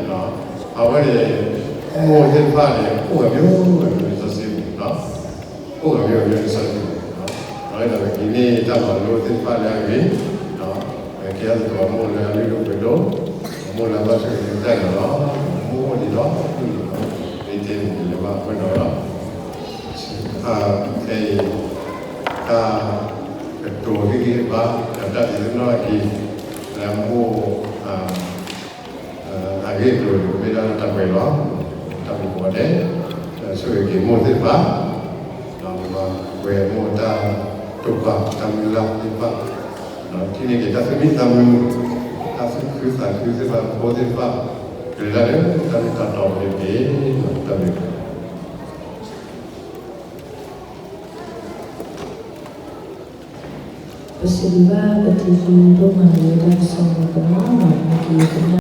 အဝဲန့ၣ် မိၢ်သ့ၣ်တဖၣ်န့ၣ် အိၣ်ဂၤမ့ၢ်အိၣ်ဂၤမ့ၢ်လံာ်စီဆှံပူၤ, အိၣ်ဂၤမ့ၢ်အိၣ်ဂၤမ့ၢ်လံာ်စီဆှံပူၤ, အဝဲဒၣ်ပက့ၤန့ၢ်တၢ်မၤလိသ့ၣ်တဖၣ်လၢအဂ့ၤ, ကဲသကိးမိၢ်လၢအလုၢ်ဒိၣ်ပှ့ၤဒိၣ်, မိၢ်လၢအဘၣ်ဆိၣ်ဂ့ၤန့ၢ်တၢ်လီၤ, မိၢ်အိၣ်ဒံးဒီး မ့ၢ်တဲန့ၣ်လၢဘၣ်အဃိဒီး ဖဲအံၤ တၢ်ကတိၤဟ့ၣ်ဂံၢ်ဟ့ၣ်ဘါ ဒီးတၢ်ဒုးသ့ၣ်နီၣ်က့ၤ လၢမိၢ် အဂ့ၢ်အကျိၤန့ၣ် မ့ၢ်ဒၣ်တၢ်ပှဲၤလီၤ. တၢ်မုၢ်ကီၢ်ဒဲး ဆိၣ်ဂ့ၤက့ၤမိၢ်သ့ၣ်တဖၣ်, ဒီးပှဲၤမိၢ်တၢ်တိာ်ပာ်တၢ်မုၢ်လၢ်သ့ၣ်တဖၣ်, ဒီးထံၣ်န့ၢ်က့ၤတၢ်သူၣ်မံသးမုာ်, တၢ်သူၣ်ခုသးခုသ့ၣ်တဖၣ် ဖိသ့ၣ်တဖၣ်, ကလဲၤတၢ်လၢတၢ်မ့ၢ်တၢ်တီပူၤန့ၣ်တက့ၢ်. တၢ်ဘျုး ပစံးဘျုးဘၣ်ပထံၣ်သူဒိၣ်မးလၢတၢ်ကစီၣ်န့ၣ် ပနီၢ်နီၢ်မ့ၢ်က့ၤကနၣ်